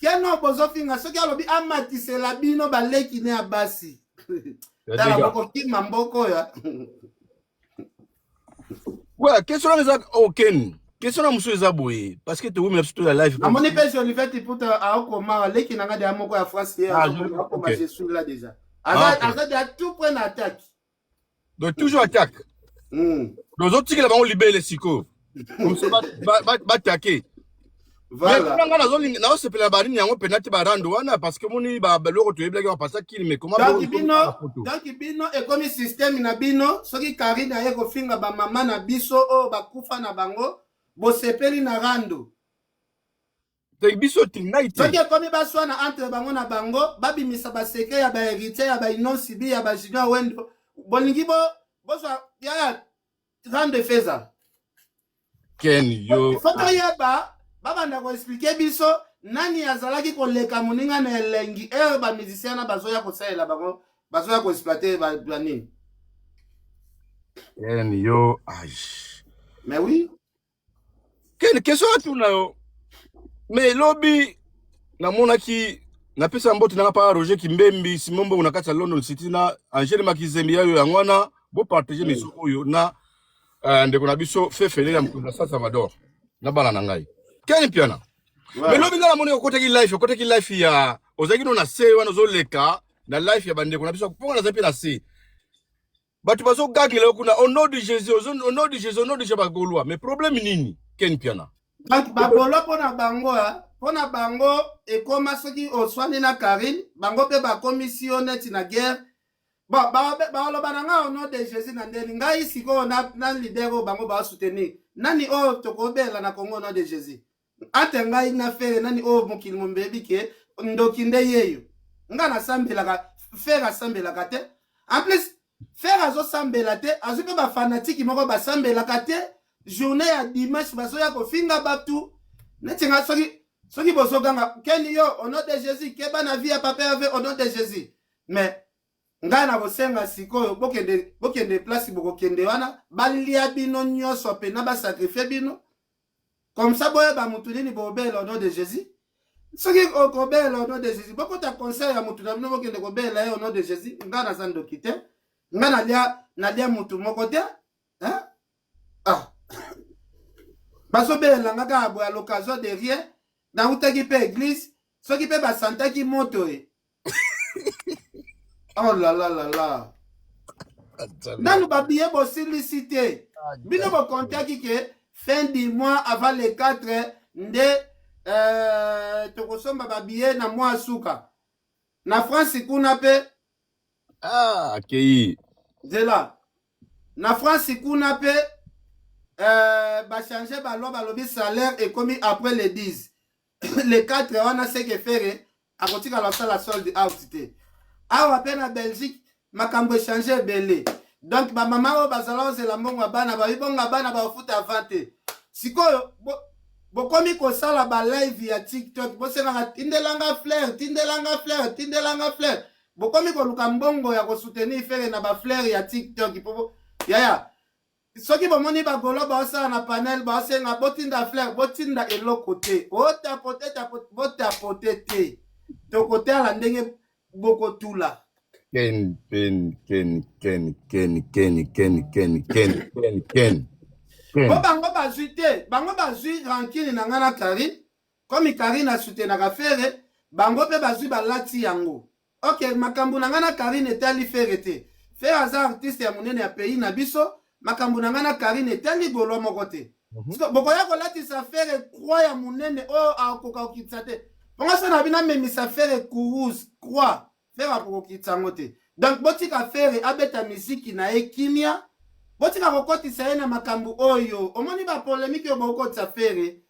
Keno bozofinga soki alobi amatisela bino baleki ne ya basi. Tala bokokima mboko oyo. Ouais, question wana eza oken. Question na mosusu eza boye parce que towumela biso to ya live. Namoni mpe Jolivette Iputa aokoma leki na nga deya moko ya France ye Ah, aokoma ok. je suis là déjà. Ah, Aza ok. aza deya tout près na attaque. Donc toujours attaque. Donc ozotikela bango libele sikoyo. Comme ça batake. Mais Voilà. kuna nga nazolinga naosepela banini yango mpenza te barando wana parce que omoni baloko toyebelaki bapasa kini mais comment Donc bino, donc bino ekomi système na bino soki Karine aye kofinga bamama na biso oyo bakufa na bango bosepeli na rando. Te biso te ngai te. Soki ekomi baswana entre bango na bango babimisa basecret ya bahéritier ya bainonsibi ya bajunior wendo bolingi bo bozwa yaya rando efeza. Ken yo. Faut toyeba babanda koexpliquer biso nani azalaki koleka moninga na elengi ere bamusicien na bazoya kosalela bango bazoya koexploiter banini. Ken yo. Ai. Mais oui. Ken question atuna yo. Mais lobi namonaki napesa mbote nanga pa Roger Kimbembi Simon Mbongo na kati ya London City na Angèle Makizembi yayo yango wana bopartage miso oyo na ndeko na biso Fefele ya mokonzi ya San Salvador na bana na ngai Ken Piana. Mais lobi nga namoni okotaki live ya ozalaki no na se wana ozoleka na live ya bandeko na biso mponga nazali mpe na se bato bazogangela yo kuna au nom de Jésus, au nom de Jésus, au nom de Jésus bagaulois. Mais problème nini, Ken Piana? Donc bagaulois mpona bango mpona bango ekoma soki oswani na Karine bango mpe bakomisi yo neti na guerre. Bon, baloba na ngai au nom de Jésus na ndeni ngai sikoyo na leader oyo bango baosoutenir nani oyo tokobela na Congo au nom de Jésus ate ngai na Ferre nani oyo mokili mombeyebi ke ndoki nde yeyo. Ngai nasambelaka, Ferre asambelaka te. En plus Ferre azosambela te, azwi mpe bafanatiki moko basambelaka te. Journée ya dimanche bazoya kofinga bato neti nga. Soki bozoganga Keni yo au nom de Jésus, keba na vie ya papa Herve au nom de Jésus, mais ngai na kosenga sikoyo bokende, bokende place bokokende wana balia bino nyonso mpena basacrifier bino comme ça boyeba mutu nini bobela au nom de Jésus. Soki okobela au nom de Jésus, bokota conseil ya mutu na bino, bokende kobela ye au nom de Jésus. Ngai naza ndoki te, ngai nalia mutu moko te, hein? Ah, bazobelanga kaka boye à l'occasion de rien. Nautaki mpe église, soki mpe basantaki moto e oh la la la la, nanu babillet bosilisi te. Bino bokontaki ke fin du mois avant le 4 nde tokosomba babillet na mwa suka na France kuna mpe. Ah, akei. Nzela na France kuna mpe bachange baloi, balobi salaire ekomi après le 10, le 4 wana seke Ferre akotikala kosala sold out te. Awa mpe na Belgique makambo echange ebele. Donc bamama oyo bazala ozela mbongo ya bana bayi bongo bana baofuta avant te. Sikoyo bokomi kosala balive ya TikTok, bosengaka tindelanga fleur, tindelanga fleur, tindelanga fleur. Bokomi koluka mbongo ya kosoutenir Ferre na bafleur ya TikTok po yaya soki bomoni bagaulois baosala na panel baosenga botinda fleur, botinda eloko te, otapote botapote te, tokotala ndenge bokotula. Ken Ken Ken Ken Ken Ken Ken Ken Ken Ken Ken. Po bango bazwi te, bango bazwi rancune na ngai na Karine. Komi Karine asoutenaka Ferre, bango mpe bazwi balati yango. Ok, makambo na ngai na Karine etali Ferre te. Ferre aza artiste ya monene ya pays na biso. Makambo na ngai na Karine etali gaulois moko te. Bokoya kolatisa Ferre croix ya monene oyo akoka kokitisa te. Mpongo so na bino amemisa Ferre kuruse croix, Ferre akokokitisa yango te. Donc botika Ferre abeta miziki na ye kimia, botika kokotisa ye na makambo oyo. Omoni bapolémique oyo bokotisa Ferre,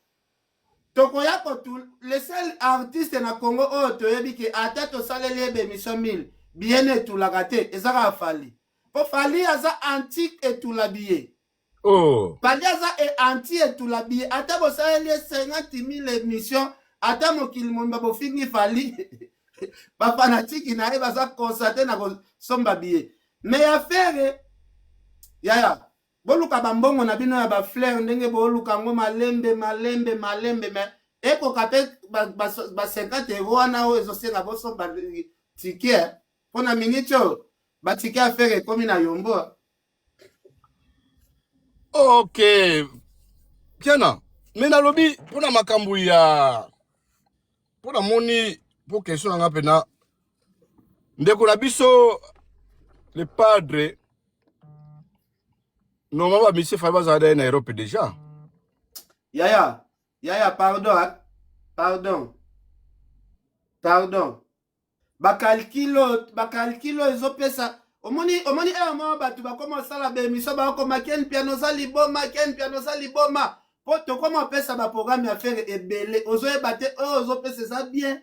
tokoya kotu. Le seul artiste na Congo oyo toyebi ke ata tosaleli ye bémission 1000 billet na etulaka te eza kaka Fally, mpo Fally aza anti etula billet. Oh. Fally aza anti etula billet. Ata bosaleli ye 50 000 émission, ata mokili momba bofingi Fally, bafanatiki na ye baza constate na kosomba billet. Mais ya Ferre, yaya, boluka bambongo na bino ya bafleur ndenge boluka yango malembe malembe malembe, mais Ekoka mpe ba, ba, ba 50 euro wana oyo ezosenga bosomba ticket mpo na minute oyo baticket ya Ferre ekomi na yombo. Ok, Piana, me nalobi mpona makambo ya mpo namoni mpo question na nga mpena, ndeko na biso le padre, normalement bamusiciens Fally bazala daye na Europe déjà. Yaya, yaya, pardon, hein? Pardon, pardon. Bacalculs oyo, bacalculs oyo ezopesa, omoni, omoni ere moko bato bakoma kosala baémission, bakoma Ken Piano oza liboma, Ken Piano oza liboma, mpo tokoma kopesa baprogramme ya Ferre ebele, ozoyeba te oyo ozopesa eza bien.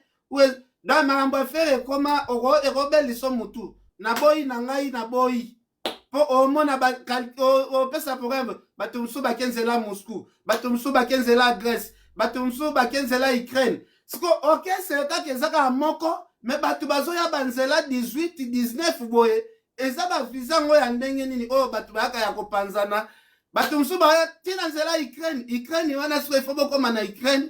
Donc makambo ya Ferre ekoma ekobeliso mutu. Naboyi na ngai, naboyi, mpo omona opesa programme, bato mosusu bake nzela Moscou, bato mosusu bake nzela Grèce, bato mosusu bake nzela Ukraine. Siko orchestre kaka eza kaka moko, me bato bazoya banzela 18, 19 boye. Eza bavisa yango ya ndenge nini oyo bato bayaka ya kopanzana? Bato mosusu baya ntina nzela Ukraine. Ukraine wana siko ifo bokóma na Ukraine.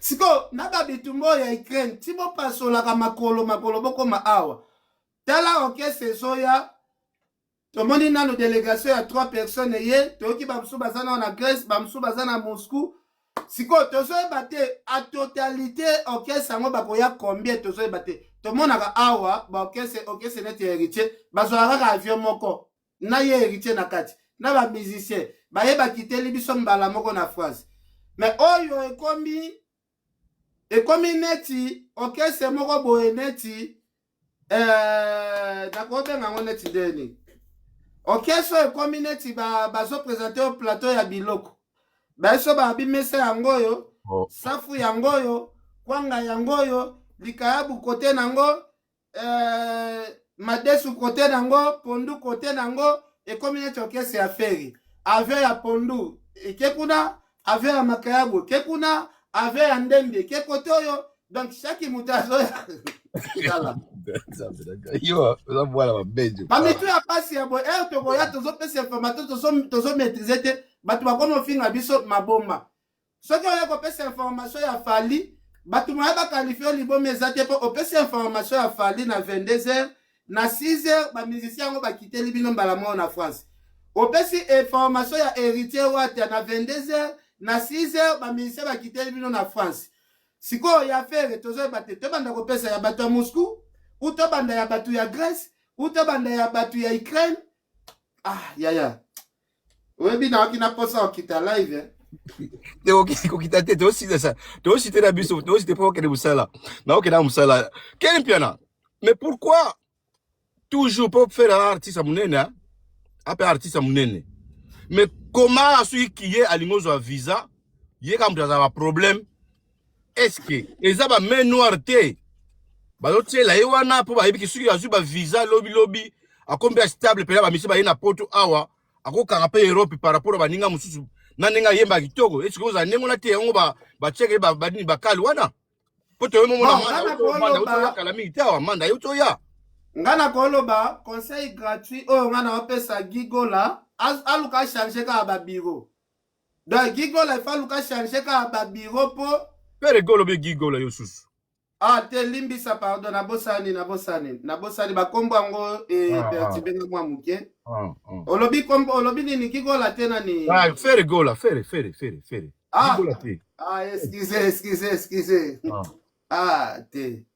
Siko na babitumba oyo ya Ukraine, ti bopasolaka makolo makolo bokóma awa. Tala, orchestre ezoya, tomoni nano délégation ya 3 personnes ye, toyoki bamosusu baza nano na Grèce, bamosusu baza na Moscou. Sikoyo tozoyeba te a totalité orchestre yango bakoya combien, tozoyeba te. Tomonaka awa baorchestre, orchestre neti ya Héritier, bazwaka kaka avion moko na ye Héritier na kati na bamusicien, bayebaki biso mbala moko na France. Mais oyo ekomi neti orchestre moko boye, neti nakobenga yango neti ndeni, orchestre oyo ekomi neti bazoprésenter ba plateau ya biloko baso babimesa yango oyo, oh. Safu yango oyo, kwanga yango oyo, likayabu kote nango, madesu kote nango, pondu kote nango. Ekomi neti orchestre ya Ferre. Avion ya pondu eke kuna, avion ya makayabu eke kuna, avion ya ndembi eke kote oyo. Donc chaque moto azoya. Yo oza mwana mabejo. Bamitu ya pasi ya boye, ere tokoya tozopesa information, tozomaîtriser te, bato bakomi ofinga biso maboma. Soki oya kopesa information ya Fally, bato moya baqualifier liboma eza te, mpo opesi information ya Fally na 22 heures, na 6 heures bamusicien yango bakiteli bino mbala moko na France. Opesi information ya Héritier Wata na 22 heures, na 6 heures bamusicien bakiteli bino na France. Sikoyo ya Ferre tozoyeba te, tobanda kopesa ya bato ya Moscou ou tobanda ya bato ya Grèce ou tobanda ya bato ya Ukraine? Ah yaya, oyebi nayoki na mposa okita live, eh? Te, kokita te, tosilisa, tosite na biso, tosite mpo okende mosala na okende mosala. Ken Mpiana, mais pourquoi toujours mpo faire artiste ya monene, ape artiste ya monene, mais comment soki ye alingi ozwa visa, ye kaka moto azala baproblème? Est ce que eza bamain noire te bazotiela ye wana, mpo bayebiki soki azwi bavisa lobilobi akomi mpe stable mpena, bamisi baye na Poto awa, akokanga mpe Europe par rapport na baninga mosusu na ndenge ayembaka kitoko? Eske ozala ndenge wana te, yango batieke banini bakali wana, mpo toyemomona kala mingi te awa manda ye toya? Nga na koloba conseil gratuit oyo nga na opesa Gigola, aluka achanger kaka babureau. Donc Gigola ifa aluka achanger kaka babureau mpo Ferre Gola obe Gigola yo susu. Ah te, limbisa, pardon, nabosani, nabosani, nabosani bakombo yango eperturber nga mwa moke. Olobi kombo, olobi nini? Gigola te, nani? Ah, Ferre Gola, Ferre, Ferre, Ferre, Ferre. Ah. Gigola te. Ah, excusez, excusez, excusez. Ah te.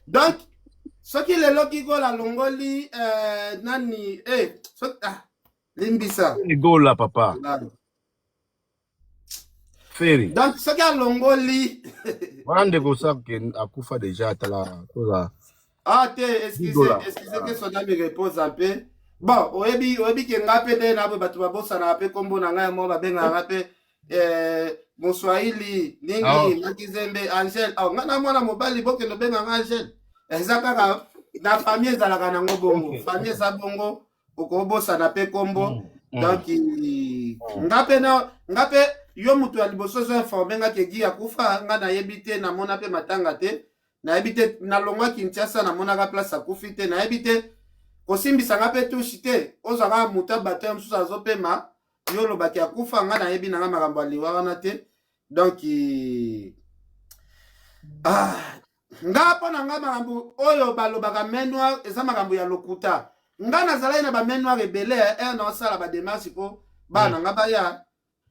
Donc soki lelo Gigola alongoli nani, ah, limbisa. Ferre Gola, papa. Ah. Ferre. Donc soki alongoli Wana ndeko sake akufa déjà, tala toza. Ah te, excusez. Gigola. Excusez, que son âme repose en paix. Bon, oyebi, oyebi ke nga mpe nde na boye, bato babosanaka mpe nkombo na ngai mo, babengaka nga mpe moswahili nini. Ah. Makizembe Angel. Oh, nga na mwana mobali, bokende obenga nga Angel. Eza kaka na famille, ezalaka nango bongo. Famille eza bongo, okobosana mpe nkombo. Donc nga mpe na nga mpe, yo moto ya liboso ozo informer nga ke Gi akufa. Nga nayebi te, namona mpe matanga te, nayebi te. Nalongwa Kinshasa, namonaka place akufi te, nayebi te. Kosimbisa nga mpe touche te, ozwaka moto ya bato ya mosusu azopema. Yo olobaki akufa, nga nayebi nanga makambo ya liwa wana te. Donc ah, nga mpo na nga, makambo oyo balobaka main noire eza makambo ya lokuta. Nga nazalaki na bamain noire ebele ere naosala badémarche mpo bana nga baya.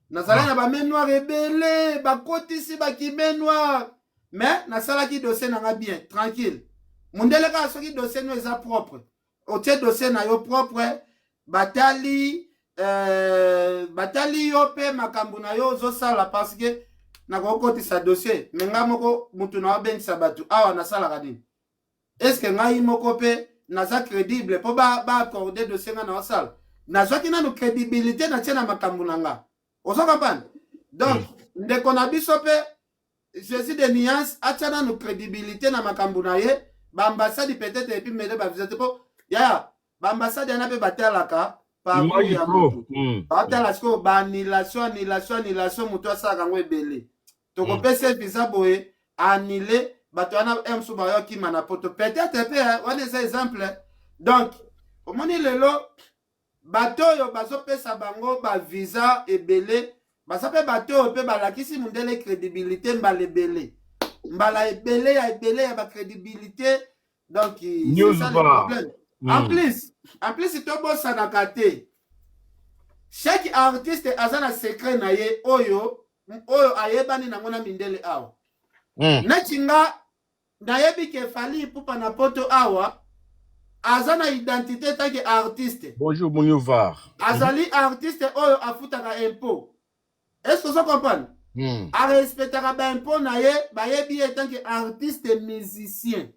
Nazalaki na bamain noire ebele, bakotisi baki main noire, mais nasalaki dossier na nga bien, tranquille. Mundele kaka soki dossier no eza propre, otie dossier na yo propre, batali yo mpe makambo na yo ozosala, parce que nakokotisa dossier, mais nga moko mutu na obengisa bato awa, nasalaka nini? Est-ce ngai moko mpe naza crédible mpo baaccorde ba dossier nga naosala? Nazwaki nanu crédibilité, natie na makambo na nga, ozo comprendre? Donc ndeko na biso mpe Jésus de Nuance atia nanu crédibilité na makambo na ye. Baambassade peut-être epi mele bavisa te, mpo yaya, baambassade yana mpe batalaka parcours ya motu. Batala sikoyo baannulation, annulation, annulation, motu asalaka yango ebele. Tokopesa visa boye, annule bato wana mosusu bayokima na poto peut-être mpe. Wana eza exemple. Donc omoni lelo bato oyo bazopesa bango bavisa ebele, baza mpe bato oyo mpe balakisi mondele crédibilité mbala ebele, mbala ebele ya ebele ya bacrédibilité. Donc c'est ça le problème. En plus tobosanaka te, chaque artiste aza na secret na ye oyo ayebani nango na mindele awa. Neti nga nayebi ke Fally Ipupa na poto awa aza na identité tant que artiste. Bonjour Muniovar. Azali artiste oyo afutaka impôt. Est ce que ozo comprendre? Arespectaka baimpôt na ye, bayebi ye tant que artiste musicien.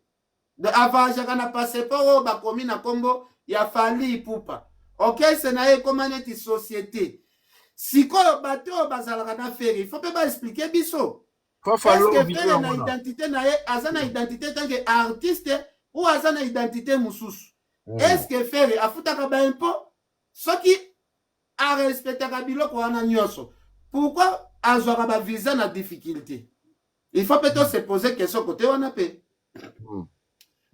Donc avoyageaka na passeport oyo bakomi na nkombo ya Fally Ipupa. Orchestre na ye ekóma neti société. Sikoyo bato oyo bazalaka na Ferre, il faut mpe baexpliquer biso. Est-ce que Ferre na identité na ye, aza na identité tant que artiste ou aza na identité mosusu? Est ce que Ferre afutaka baimpôt? Soki arespectaka biloko wana nyonso, pourquoi azwaka bavisa na difficulté? Il faut mpe tose poser question kote wana mpe.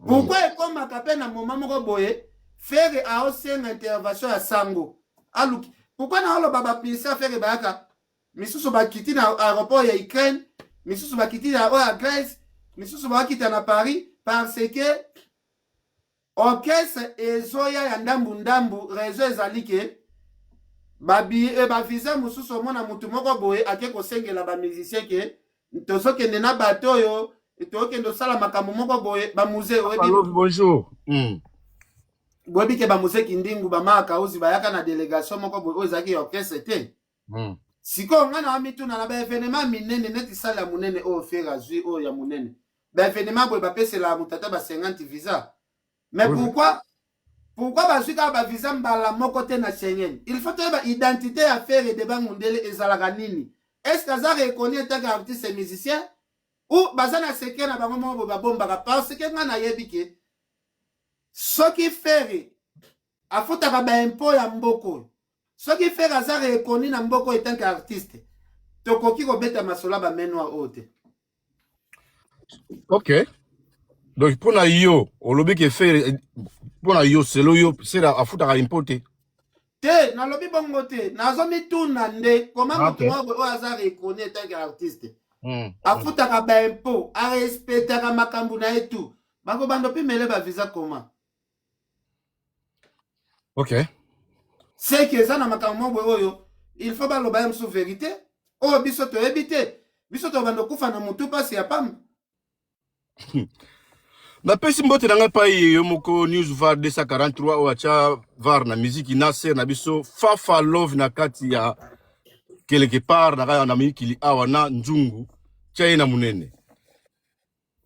Pourquoi ekomaka mpe na moment moko boye Ferre aosenga intervention ya sango aluki? Pourquoi na oloba bapinsa Ferre bayaka misusu bakiti na aéroport ya Ukraine, misusu bakiti na oyo ya Grèce, misusu bakita na Paris? Parce que orchestre ezoya ya ndambu ndambu. Raison ezali ke bavisa mosusu, omona motu moko boye ake kosengela bamusicien ke tozokende na bato oyo, tokende osala makambo moko boye, bamusée oyebi. Bonjour. Boyebi ke bamusée Kindingu, bamaka ozi bayaka na délégation moko boye oyo ezalaki ya orchestre te. Sikoyo ngai na mituna, na baévénement minene neti salle ya monene oyo Ferre azwi, oyo ya monene, baévénement boye bapeselaka moto ata ba 50 visa, mais pourquoi bazwi kaka bavisa mbala moko te na Schengen? Il faut toyeba identité ya Ferre devant mundele ezalaka nini. Est ce que aza reconnu en tant qu'artiste musicien ou baza na secret na bango moko boye babombaka? Parce que ngai nayebi ke soki Ferre afutaka baimpôt ya mboka oyo, soki Ferre aza reconnu na mboka oyo en tant qu'artiste, tokoki kobeta masolo ya bamain noire oyo te. Ok, donc mpo na yo olobi ke Ferre, mpo na yo, selo yo, Ferre afutaka impôt te? Te, nalobi bongo te. Nazomituna nde koma moto moko oyo aza reconnu en tant qu'artiste, afutaka baimpôt, arespectaka makambo na ye tu, bakobanda opimele bavisa koma? Seke eza na makambo moko boye oyo il faut baloba ye mosusu vérité oyo biso toyebi te. Biso tobanda okufa na motu mpasi ya pamba. Napesi mbote na ngai epai yo moko News Var 243 oyo atya var na miziki na ser na biso Fafa Love na kati ya quelque part na kaka na mikili awa na nzungu tia ye na monene.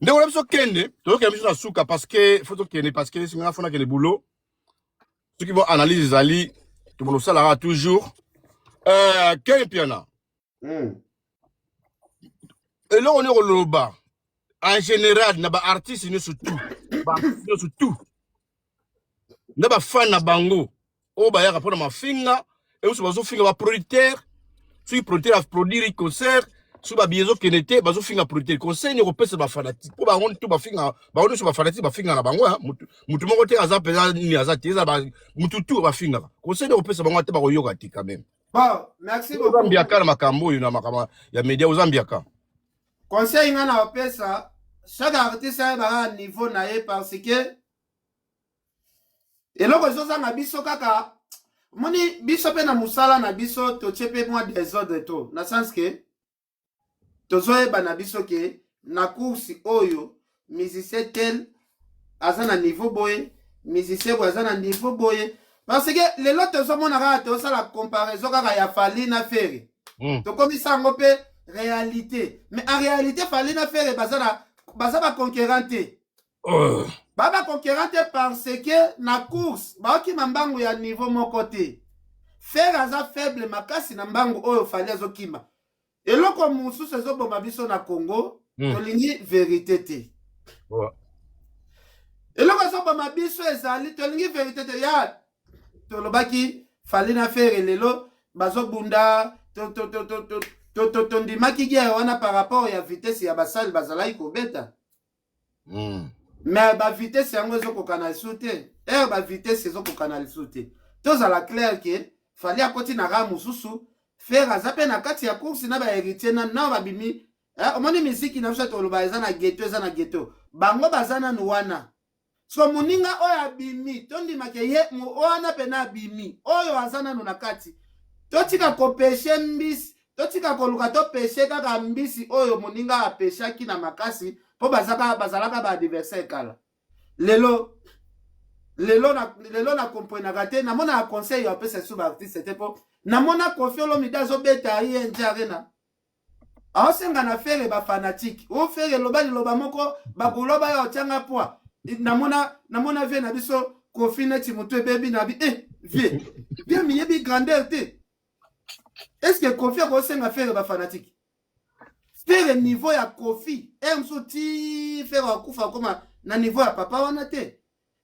Ndeko na biso, kende, tozokende biso na suka, parce que faut tokende, parce que nga faut nakende boulot. Soki bo analyse ezali, tobona osalaka toujours. Ken Piana, eloko nini koloba en général na baartiste nyonso tout, baartiste nyonso tout na bafan na bango oyo bayaka mpona mafinga e mosusu bazofinga baproducteur? Soki producteur aproduire concert, soki babiye ezokende te, bazofinga producteur. Conseil nini kopesa bafanatique mpo bango tu bafinga bango nyonso? Bafanatique bafinga na bango, mutu moko te aza mpenza nini aza te, eza mutu tu bafingaka. Conseil nini kopesa bango ate bakoyoka te quand même? Bon, merci Oza beaucoup. mbiaka na makambo oyo, na makambo ya media, oza mbiaka. Conseil nga na opesa chaque artiste, ayebaka niveau na ye, parce que eloko ezozanga biso kaka, omoni, biso mpe na mosala na biso totie mpe mwa désordre to na sens ke tozoyeba na biso ke na course oyo, musicien tel aza na niveau boye, musicien boye aza na niveau boye, parce que lelo tozomona kaka, tozosala comparaison kaka ya Fally na Ferre. Tokomisa yango mpe réalité, mais en réalité Fally na Ferre baza na baza baconcurrent te. Oh. Ba baconcurrent te parce que na course baokima mbangu ya niveau moko te. Ferre aza faible makasi na mbangu oyo Fally azokima. Eloko mosusu ezoboma biso na Congo, tolingi vérité te. Eloko ezoboma biso ezali tolingi vérité te. Ya tolobaki Fally na Ferre lelo bazobunda, tondimaki guerre wana par rapport ya vitesse ya basali bazalaki kobeta. Mais bavitesse yango ezokoka na lisu te, ere bavitesse ezokoka na lisu te. Tozala clair ke Fally akoti na rang mosusu, Ferre aza mpe na kati ya course na bahéritier nanu nao babimi. Omoni, misiki na biso toloba eza na ghetto, eza na ghetto, bango baza nanu wana. So moninga oyo abimi, tondimake ye wana pena abimi, oyo aza nanu na kati. Totika kopêcher mbisi, totika koluka topêcher kaka mbisi oyo moninga apêchaki na makasi, mpo bazalaka baadversaire kala. Lelo na komprenaka te, namonaka conseil ya opesa lisusu baartiste te, mpo namona Koffi Olomide azobeta ING Arena, aosenga na Ferre bafanatiques o Ferre eloba liloba moko, bakuloba ya otianga poa. Namona vieux na biso Koffi neti motu ebebi na bi vieux vieux miyebi grandeur te. Est ce que Koffi akosenga Ferre bafanatiques? Ferre, niveau ya Koffi e mosusu ti Ferre akufa akoma na niveau ya papa wana te.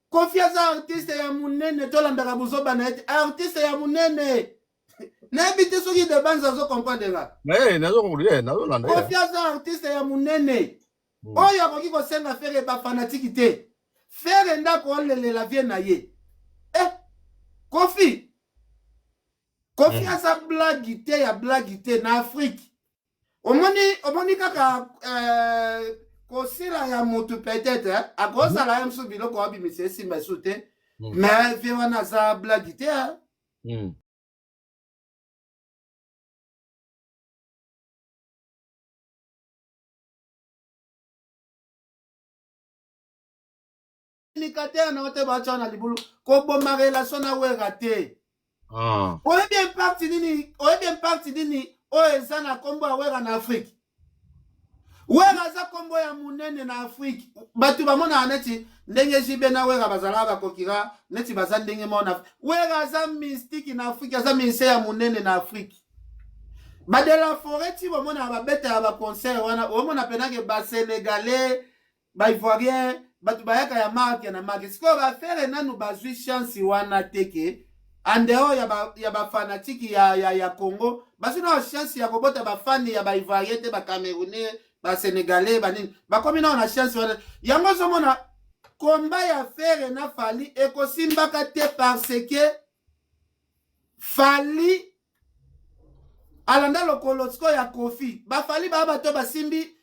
Koffi aza artiste ya monene, tolandaka bozoba na ye te. Artiste ya monene, nayebi te soki Debanza azocomprendre nga. Nazolanda. Koffi aza artiste ya monene oyo akoki kosenga Ferre bafanatiques te. Ferre ndako olelela vieux na ye. Koffi, Koffi aza blague te, ya blague te na Afrique. Omoni kaka kosila ya motu, peut-être akozala ye mosusu biloko abimisa esimba esu te, mais vieux wana aza blague te. Communicateur na yo te, batya na libulu, koboma relation na Wera te. Oyebi impact nini? Oyebi impact nini oyo eza na nkombo ya Wera na Afrique? Wera aza nkombo ya monene na Afrique. Bato bamonaka neti ndenge JB na Wera bazalaka bakokira, neti baza ndenge moko na Wera. Aza mystique na Afrique, aza musicien ya monene na Afrique. Ba de la forêt ti bomonaka babetaka baconcert wana, omona mpenake basénégalais, baivoirien, bato bayaka ya marke na marke. Sikoyo baFerre nanu bazwi chance wana te ke andeo ya bafanatiques ya Congo bazwi nao chance ya kobota bafani ya baivoirien te, bacamerounais, basénégalais, banini, bakomi nao na chance wana. Yango ozomona komba ya Ferre na Fally ekosimbaka te, parce que Fally alanda lokolo sikoyo ya Koffi. BaFally baa bato basimbi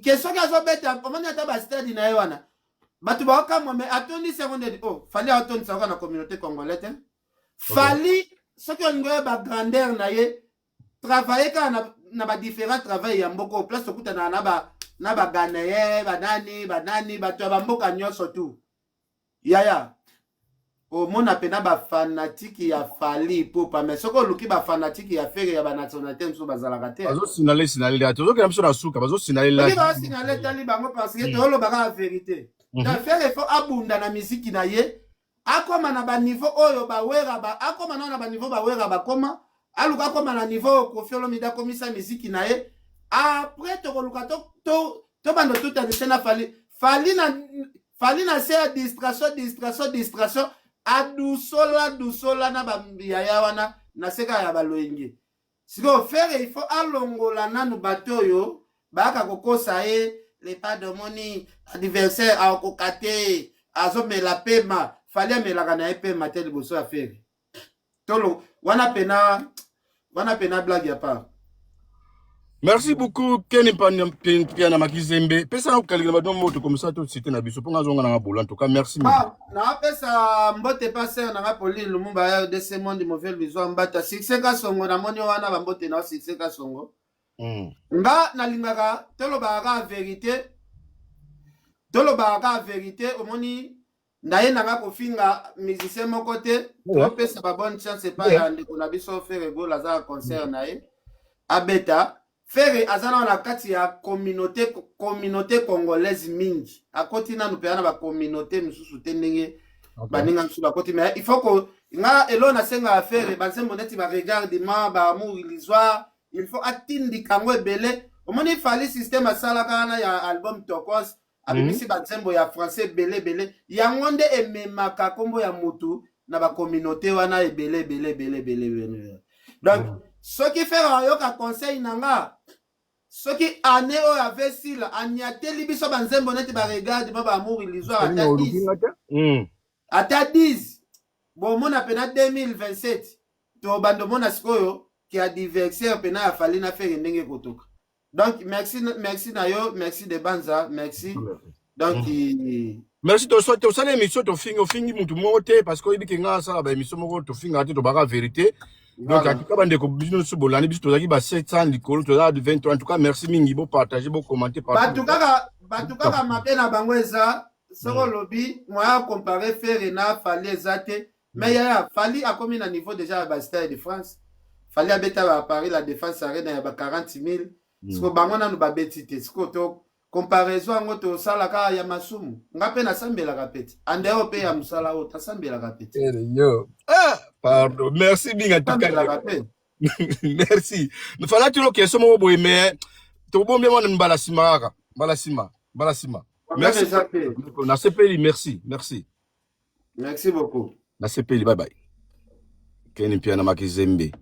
ke soki azobeta, omoni ata bastade na ye wana, bato baokamwa, me atondisi yango ndeni. Oh, Fally atondisa kaka na communauté congolais te. Fally, soki olingi oyeba grandeur na ye, travaille kaka na badifférent travail ya mboka oyo, place tokutanaka na baghanéen, banani banani, bato ya bamboka nyonso tu. Yaya, omona mpena bafanatiques ya Fally Ipupa, mais soki oluki bafanatiques ya Ferre ya banationalité mosusu, bazalaka te. Bazosignaler, signaler, tozokenda biso na suka, bazosignaler. Soki baosignaler, etali bango, parce que toyoloba kaka vérité. Donc Ferre faut abunda na misiki na ye, akóma na baniveau oyo bawera ba, akóma nao na baniveau bawera bakóma, aluka akóma na niveau oyo Koffi Olomide akomisa misiki na ye. Après tokoluka tobanda totanise na Fally. Fally na se ya distraction, distraction, distraction, adusola dusola na bayaya wana na se kaka ya baloyenge. Sikoyo Ferre il faut alongola nanu bato oyo bayaka kokosa ye. Lepade, omoni adversaire akoka te, azomela pema. Fally amelaka na ye pema te liboso ya Ferre. Tolo wana pena. Wana pena blague ya part. Merci beaucoup Kenny Piana Makizembe. Pesa na kokalikela bato moto comme ça to cité na biso mpo nga zonga na nga bola en tout cas merci. Ah, napesa mbote pasteur na nga Pauline Lumumba ya RDC monde mauvais luizwa mbata succès kasongo namoni wana bambote na succès kasongo. Nga nalingaka tolobaka kaka vérité, tolobaka kaka vérité. Omoni, ndaye nanga kofinga musicien moko te. Topesa ba bonne chance epai ya ndeko na biso Ferre Gola. Aza na concert na ye abeta. Ferre aza nano na kati ya communauté congolaise mingi, akoti nanu mpenza na bacommunauté mosusu te ndenge baninga mosusu bakoti. Mais il faut ko nga elo nasengaka Ferre, banzembo neti baregardement, baamour illusoire, il faut atindika yango ebele. Omoni Fally, système asalaka wana ya album Tokos, abimisi banzembo ya français ebele ebele. Yango nde ememaka nkombo ya motu na bacommunauté wana ebele ebele ebele ebele ebele. Donc soki Ferre ayoka conseil na nga, soki année oyo avesila aniateli biso banzembo neti baregarde ma baamour illusoire, ata 10, ata 10, bomona pena 2027 tobanda omona sikoyo ke adversaire pena ya Fally na Ferre ndenge ekotoka. Donc merci, merci na yo, merci de Banza, merci. Donc Merci. Tosala émission, tofingi ofingi mutu moko te, parce que oyebi ke nga asala baémission moko, tofingaka te, tobaka vérité. Donc en tout cas, bandeko, biso nyonso bolandi biso, tozalaki ba 700 likolo, tozala 23. En tout cas merci mingi, bopartage, bocommenter. Bato kaka mabe na bango eza soki olobi moya ya compare Ferre na Fally eza te. Mais yaya, Fally akomi na niveau déjà ya bastade de France. Fally abeta ba Paris La Défense Arena ya ba 40 000. Siko bango nanu babeti te. Siko to comparaison yango tosalaka ya masumu. Nga mpe nasambelaka peti andeo mpe ya mosala oyo tasambelaka peti. Yo, ah, pardon, merci mingi en tout cas. Nasambelaka mpe. Merci. Fala tino question moko boye, mais tobombi mwana mbala nsima kaka, mbala nsima, mbala nsima. Merci. Eza te. Nasepeli, merci, merci. Merci beaucoup. Nasepeli, bye bye. Keni Mpiana Makizembe.